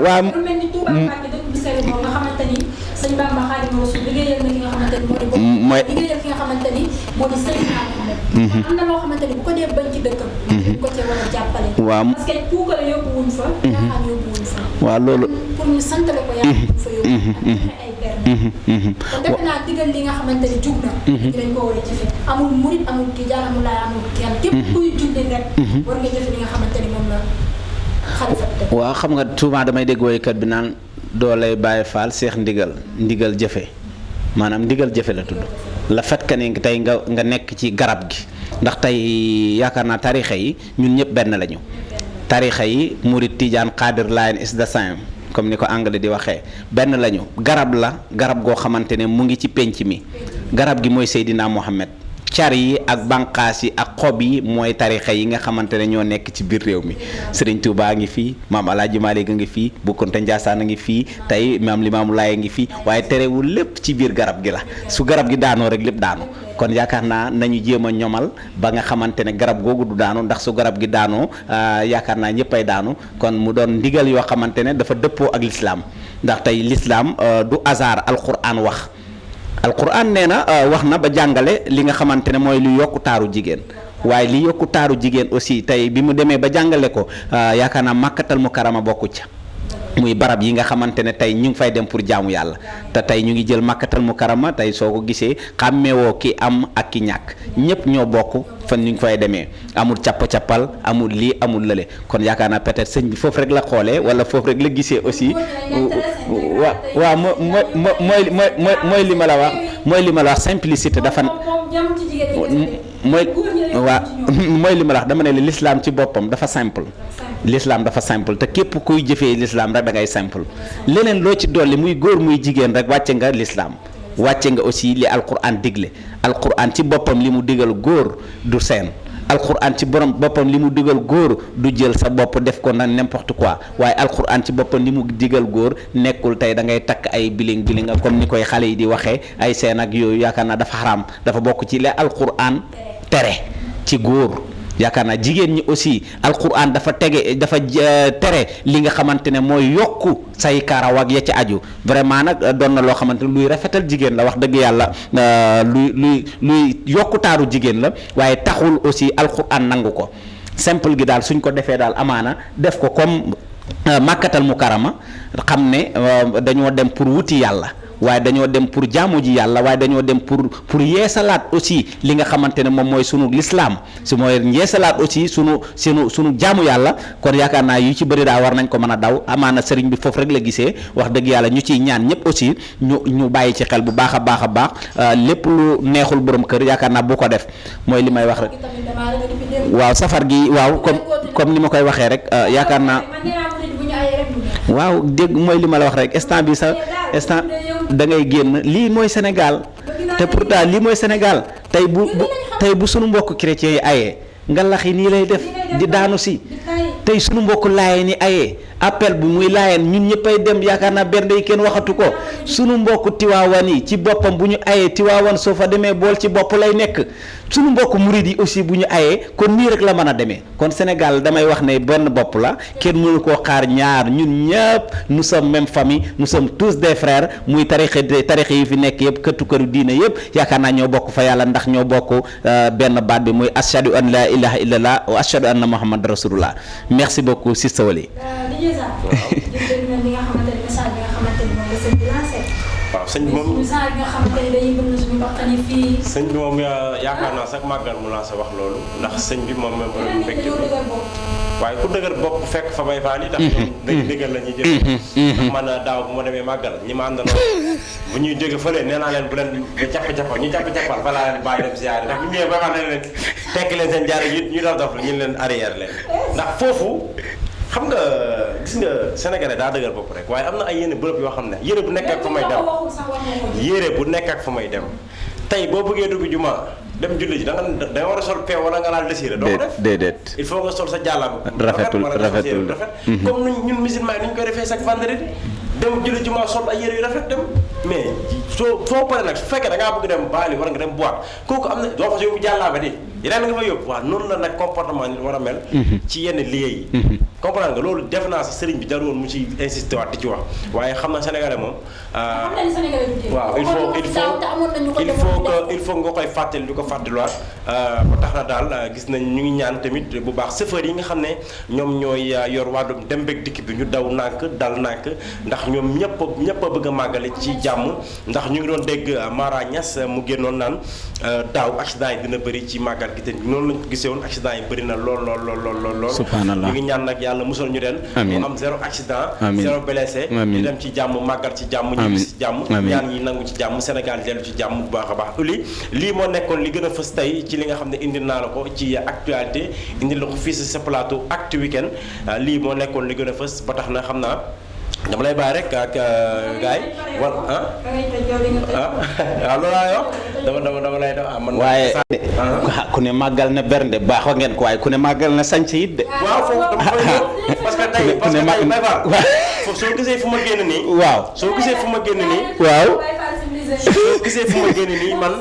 waaw lu mel ni Touba Mbacké dëkk bu sell boobu nga xamante ni sëñ Bamba Xaadimu Rasuul liggéeyal na ki nga xamante ni moo di liggéeyal ki nga xamante ni moo di sëñ am na loo xamante ni bu ko dee bañ ci dëkkam dañ ko cee war a jàppale. waaw parce que puukale yóbbu wuñ fa caaxaan yóbbu wuñ fa. waaw loolu pour ñu santale ko yàlla wuñ fa yóbbu ay kon defe naa digal li nga xamante ni jug na dañ ko war a jëfe amul murit amul tijaan amul laay amul kenn képp kuy julli rek war nga jëfe li nga xamante ni moom la xalifa bi def. waaw xam nga souvent damay dégg woykat bi naan doo lay bàyyi faal seex ndigal jëfe maanaam ndigal jëfe la tudd la fait que ni tey nga nekk ci garab gi ndax tey yaakaar naa tarixa yi ñun ñëpp benn lañu tarixa yi murit tijaan xaadir laayeen is the same comme ni ko anglais di waxee benn lañu garab goo xamante ne mu ngi ci penc mi garab gi mooy Seydina Mohamed car yi ak bànqaas yi ak xob yi mooy tarixa yi nga xamante ne ñoo nekk ci biir réew mi Serigne Touba a ngi fii maam Alaaji Maalik a ngi fii Bu Kunta Njaasaan a ngi fii tey maam Limaamu Laay a ngi fii waaye terewul lépp ci biir garab gi la su garab gi daanoo rek lépp daanu kon yaakaar naa nañu jéem a ñomal ba nga xamante ne garab googu du daanu ndax su garab gi daanoo yaakaar naa ñëppay daanu kon mu doon ndigal yoo xamante ne dafa dëppoo ak lislaam ndax tey lislaam du hasard alquran wax alquran nee na wax na ba jàngale li nga xamante ne mooy lu yokku taaru jigéen waaye li yokku taaru jigéen aussi tey bi mu demee ba jàngale ko yaakaar naa màkkatal mu karama bokku ca muy barab yi nga xamante ne tey ñu ngi fay dem pour jaamu yàlla te tey ñu ngi jël màkkatal mu karama tey soo ko gisee xàmmeewoo ki am ak ki ñàkk ñëpp ñoo bokk fan ñu ngi fay demee amul cappa-cappal amul lii amul lële kon yaakaar naa peut-être sëñ bi foofu rek la xoolee wala foofu rek la gisee aussi waaw mooy li ma la wax simplicité dafa mooy waa mooy li ma la wax dama ne la l'islam ci boppam dafa simple. l'islam dafa simple te képp kuy jëfee l'islam rek da ngay simple leneen loo ci dolli muy góor muy jigéen rek wàcce nga l'islam wàcce nga aussi li alquran digle alquran ci boppam li mu digal góor du seen alquran ci boppam li mu digal góor du jël sa bopp def ko nag n'importe quoi waaye alquran ci boppam li mu digal góor nekkul tey da ngay takk ay biling comme ni koy xale yi di waxee ay seen ak yooyu yaakaar naa dafa xaraam dafa bokk ci li alquran tere ci góor. yaakaar naa jigéen ñi aussi alquran dafa tere li nga xamante ne mooy yokku say karaw ak ya ci aju vraiment nag doon na loo xamante ne luy rafetal jigéen la wax dëgg yàlla luy yokku taaru jigéen la waaye taxul aussi alquran nangu ko simple gi daal suñ ko defee daal amaana def ko comme màkkatal mu karama xam ne dañoo dem pour wuti yàlla waaye dañoo dem pour jaamu ji yàlla waaye dañoo dem pour yeesalaat aussi li nga xamante ne moom mooy sunu l'islam su mooy yeesalaat aussi sunu jaamu yàlla kon yaakaar naa yu ci bëri daa war nañ ko mën a daw amaana sëriñ bi foofu rek la gisee wax dëgg yàlla ñu ciy ñaan ñëpp aussi ñu bàyyi ci xel bu baax a baax lépp lu neexul borom kër yaakaar naa bu ko def mooy li may wax rek waaw safar gi waaw comme ni ma koy waxee rek yaakaar naa waaw dégg mooy li ma la wax rek instant da ngay génn lii mooy Sénégal te pourtant lii mooy Sénégal tey bu sunu mbokk chrétiens yi ayee nga laxi nii lay def di daanu si tey sunu mbokk laayeen yi ayee appel bi muy laayeen ñun ñëppay dem yaakaar naa bernde yi kenn waxatu ko sunu mbokk tiwaawan yi ci boppam bu ñu ayee tiwaawan soo fa demee bool ci bopp lay nekk sunu mbokk murid yi aussi bu ñu ayee kon nii rek la mën a demee kon Sénégal damay wax ne benn bopp la kenn mënu koo xaar ñaar ñun ñëpp nous sommes même famille nous sommes tous des frères muy tarix yi fi nekk yëpp këru diine yëpp yaakaar naa ñoo bokk fa yàlla ndax ñoo bokk benn baat bi muy ashhadu an la ilaha illallah wa ashhadu anna muhammad rasulullah merci beaucoup Sista Wali. waaw sëñ bi moom sëñ bi moom yaakaar naa sax màggal mu laa sa wax loolu ndax sëñ bi moom même borom mbégte bi waaye ku dëgër bopp fekk fa bay faal yi tax dañ dëggal la ñuy jëf ndax man daaw bu ma demee màggal ñi ma àndaloo bu ñuy jóge fële nee naa leen bu leen ba cappa ñu cappa fa laa leen bàyyi dem ziyaare ndax bu ñëwee ba xam ne leen tekk leen seen jaar yi ñu dof la ñu leen arrière leen ndax foofu xam nga gis nga sénégalais daa dëgër bopp rek waaye am na ay yenn bërëb yoo xam ne yére bu nekk ak fa may dem tey boo bëggee dugg juma dem julli ji da nga war a sol peew wala nga laal désiré doo ko def déedéet il faut nga sol sa jàllaabu rafetul comme ñun musulman yi ni ñu koy defee chaque vendredi dem julli juma sol ay yére yu rafet dem mais soo paree nag su fekkee da ngaa bëgg dem baali war nga dem boîte kooku am na doo fa yóbbu jàllaabe di yeneen nga fa yóbbu waaw noonu la nag comportement nit war a mel ci yenn liggéey yi comprendre nga loolu def naa sa sëriñ bi jarul woon mu ci insisté waat di ci wax waaye xam na sénégalais moom waaw il faut nga koy fàttali di ko fàttaliwaat ba tax na daal gis nañ ñu ngi ñaan tamit bu baax chauffeur yi nga xam ne ñoom ñooy yor wàllum dem beeg dikk bi ñu daw nànk dal nànk ndax ñoom ñëpp a bëgg a màggale ci jàmm ndax ñu ngi doon dégg Mara Niass mu génnoon naan daaw accident yi dina bëri ci màggal gi te noonu lañ ko gisee woon accident yi bëri na lool subhanallah ñu ngi ñaan nag yàlla musal ñu ren mu am zéro accident zéro blessé ñu dem ci jàmm màggal ci jàmm ñibbi ci jàmm ñaan yi nangu ci jàmm Sénégal dellu ci jàmm bu baax a baax lii moo nekkoon li gën a fës tey ci li nga xam ne indi naa la ko ci actualité indi la ko fii si sa plateau Actu Weekend lii moo nekkoon li gën a fës ba tax na xam naa dama lay bàyyi rek ak gars yi waaw loolu laa wax dama lay def man. waaye ku ne màggal na bernde baaxoo ngeen ko waaye ku ne màggal na sañse it de. waaw foofu dama koy ñëw parce que tey may faal foofu soo gisee fu ma génn nii. waaw soo gisee fu ma génn nii. waaw. soo gisee fu ma génn nii man.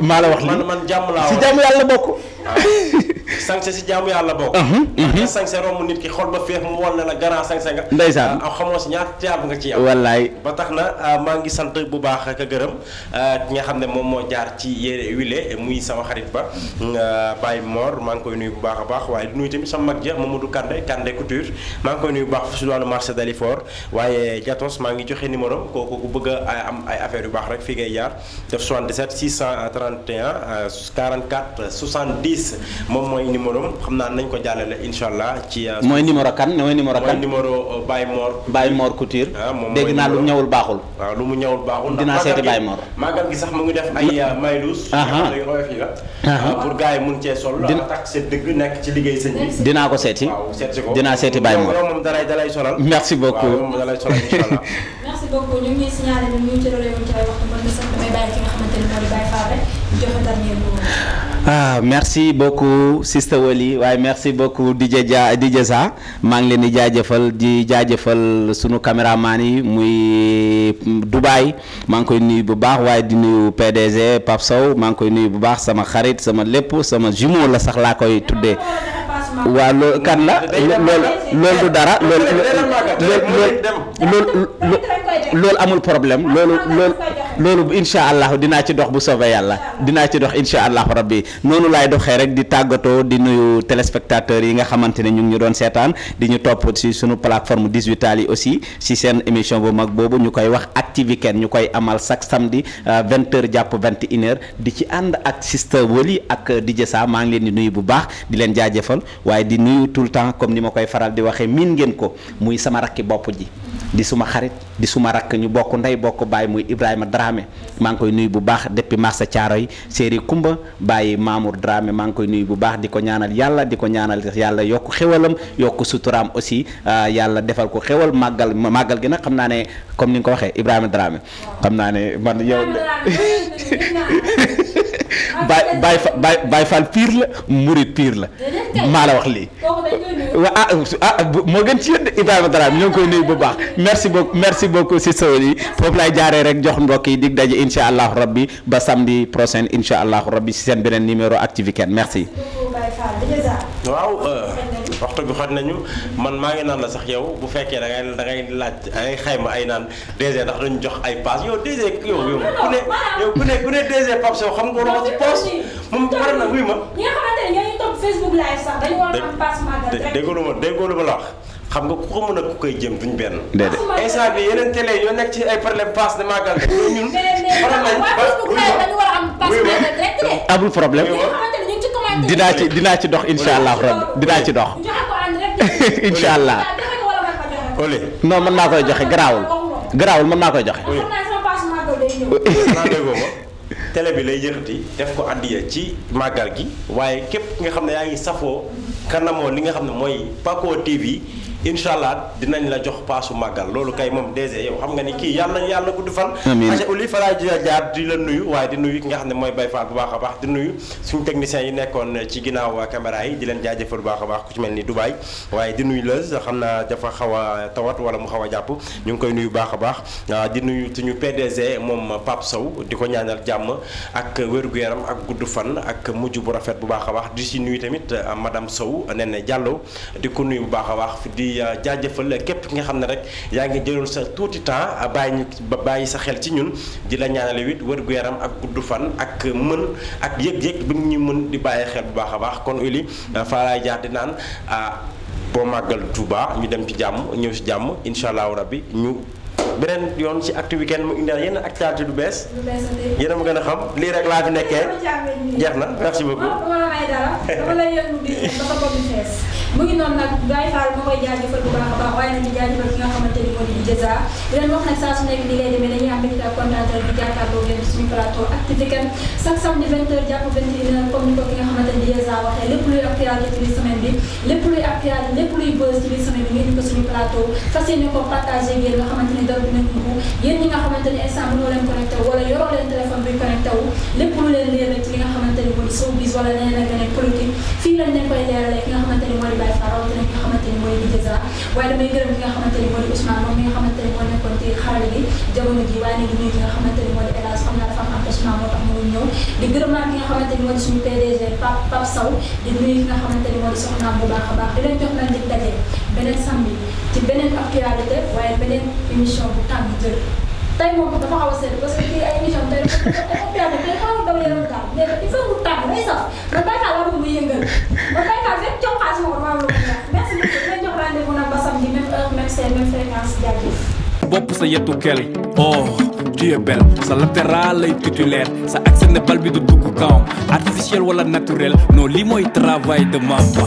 maa la wax lii man jàmm laa wax si jàmm yàlla bokk. sañse si jaamu yàlla bokk. nga sañse romb nit ki xol ba feex mu wol ne la grand sañse nga. ndeysaan xamoo si ñaar tiyaab nga ci am. wallaay ba tax na maa ngi sant bu baax ak gërëm ki nga xam ne moom moo jaar ci yére wile muy sama xarit ba Baye Mor maa ngi koy nuyu bu baax a baax waaye di nuyu tamit sama mag ja Mamadou Kandé Couture maa ngi koy nuyu bu baax si wàllu marché Dalifort waaye Jatos maa ngi joxe numéro kooku ku bëgg a am ay affaire yu baax rek fii ngay jaar def 77 631 44 70 moom mooy mooy numéro xam naa nañ ko jàllale incha allah ci. mooy numéro kan mooy numéro kan. mooy numéro Baye Mor. Baye Mor Couture. moom dégg naa lu ñëwul baaxul. waaw lu mu ñëwul baaxul. dinaa seeti Baye Mor. màggal gi sax mu ngi def ay maylus. yu xoyof yi la. pour gars yi mun cee sol. dina takk seen dëgg nekk ci liggéey sëñ bi. dinaa ko seeti. waaw seeti ko dinaa seeti Baye Mor. yow moom dalay solal. merci beaucoup waaw moom dalay solal incha allah. merci beaucoup ñu ngi signalé ne ñu ngi ci relais ci ay waxtu mën na sax damay bàyyi ki nga xamante ni moo di Baye Fall rek joxe dernier mot. merci beaucoup Sister Wally waaye merci beaucoup DJ Sa maa ngi leen di jaajëfal sunu caméraman yi muy Dubaï maa ngi koy nuyu bu baax waaye di nuyu PDG Pape Sow maa ngi koy nuyu bu baax sama xarit sama lépp sama jumeau la sax laa koy tuddee. waaw loolu kan la loolu du dara loolu amul problème loolu incha allah dinaa ci dox bu soobee yàlla dinaa ci dox incha allah rabbi noonu laay doxee rek di tàggatoo di nuyu téléspectateurs yi nga xamante ne ñu ngi ñu doon seetaan di ñu topp ci sunu plateforme 18 yi aussi ci seen émission bu mag boobu ñu koy wax Actu Weekend ñu koy amal chaque samedi 20h jàpp 21h di ci ànd ak Sister Wally ak DJ Sa maa ngi leen di nuyu bu baax di leen jaajëfal waaye di nuyu tout le temps comme ni ma koy faral di waxee miin ngeen ko muy sama rakki bopp ji di suma xarit di suma rakk ñu bokk ndey bokk baay muy Ibrahima Dramé maa ngi koy nuyu bu baax depuis marché Thiaroye séeri Kumba bàyyi Mamour Dramé maa ngi koy nuyu bu baax di ko ñaanal yàlla yokk xéwalam yokk suturaam aussi yàlla defal ko xéwal màggal gi nag xam naa ne comme ni nga ko waxee Ibrahima Dramé xam naa ne man yow Baye Fall pire la Murid pire la maa la wax lii moo gën ci yéen Ibrahima Dramé ñoo ngi koy nuyu bu baax merci beaucoup si Sowli foofu lay jaaree rek jox mbokk yi dig daje incha allahu rabbi ba samedi prochain incha allahu rabbi si seen beneen numéro Actu Weekend merci. waaw waxtu bi xoj nañu man maa ngi naan la sax yow bu fekkee da ngay laaj ay xayma ay naan DG ndax dañu jox ay pass yow DG yow ku ne DG Pape Sow xam nga war ci pass moom war na wuy ma. ñi nga xamante ne ñooy topp Facebook live sax dañu war a am pass magal rek. déggoo ma la wax xam nga ku ko mën a ku koy jëm duñ benn. déedéet instant bi yeneen télé ñoo nekk ci ay problème pass de magal rek ñun. amul problème dinaa ci dox incha allah rabbi dinaa ci dox. incha allah non mën naa koy joxe garaawul mën naa koy joxe. télé bi lay yëkkati def ko addiya ci màggal gi waaye képp nga xam ne yaa ngi safoo kanamoo li nga xam ne mooy Paco TV incha allah dinañ la jox paasu màggal loolu kay moom DG yow xam nga ni kii yàlla gudd fan. amiin parce que uli fa jaar di la nuyu waaye di nuyu ki nga xam ne mooy Baye Fall bu baax a baax di nuyu suñu techniciens yi nekkoon ci ginnaaw caméra yi di leen jaajëfal bu baax a baax ku ci mel ni Dubaï waaye di nuyu la xam naa dafa xaw a tawat wala mu xaw a jàpp ñu ngi koy nuyu baax a baax di nuyu suñu PDG moom Pape Sow di ko ñaanal jàmm ak wér-gu-yaram ak gudd fan ak mujj bu rafet bu baax a baax di si nuyu tamit madame Sow Nene Diallo di ko nuyu bu baax a baax di jaajëfal képp nga xam ne rek yaa ngi jëloon sa tuuti temps bàyyi sa xel ci ñun di la ñaanale wit wér-gu-yaram ak gudd fan ak mën ak yëg-yëg bi ñu mën di bàyyi xel bu baax a baax kon uli faa laay jaar di naan boo màggal Touba ñu dem ci jàmm ñëw si jàmm incha allahu rabbi ñu beneen yoon ci Actu Weekend mu indi yenn actualité du bees yéen a ma gën a xam lii rek laa fi nekkee jeex na merci beaucoup. mu ngi noonu nag Baye Fall moo koy jaajëfal bu baax a baax waaye nag di jaajëfal ki nga xamante ni moo di DJ Sa di leen wax nag saa su nekk ni lay demee dañuy am mbégte ak kontaan di jàkkaarloo ngeen suñu plateau Actu Weekend chaque samedi 20h jàpp 21h comme ni ko ki nga xamante ni DJ Sa waxee lépp luy actualité ci biir semaine bi lépp luy actualité lépp luy buzz ci biir semaine bi ngeen ko suñu plateau fas yéene ko partagé yéen nga xamante ni dara dinañ ko yéen ñi nga xamante ni instant mënoo leen connecté wu wala yoroo leen téléphone buy connecté wu lépp lu leen leer ci li nga xamante ni moo di showbiz wala leneen ak leneen politique fii lañ leen koy leeralee ki nga xamante ni moo di Baye Fall rawatina ki nga xamante ni mooy DJ Sa waaye damay gërëm ki nga xamante ni moo di Ousmane moom mi nga xamante ni moo nekkoon ci xarale bi jamono ji waaye nag nuyu ki nga xamante ni moo di Elas xam naa dafa am empêchement moo tax mënul ñëw di gërëm naa ki nga xamante ni moo di suñu PDG Pape Sow di nuyu ki nga xamante ni moo di soxnaam bu baax a baax di leen jox nag dig daje beneen samedi ci beneen actualité waaye beneen émission bu tàng jër tey moom dafa xaw a seet parce que kii ay émission tey actualité xaw a daw yaram daal mais il faut mu tàng day saf man Baye Fall laa bëgg mu yëngal man Baye Fall fekk jox xaalis ma ko maa lu ko ñaax merci beaucoup dinañ jox rendez-vous nag ba samedi même heure même scène même fréquence jaajëf bopp sa yetu kel oh tu es belle sa latéral lay titulaire sa accès ne bal bi du dugg kawam artificiel wala naturel non lii mooy travail de mama.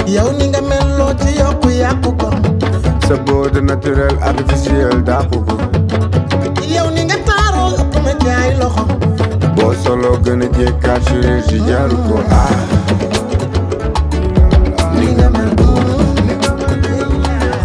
yow ni nga mel loo ci yokku yàqu ko sa beauté naturel artificiel dàqu ko yow ni nga taaroo ëpp na jaay loxo boo solo gën a jekkaat chirurgie jaru ko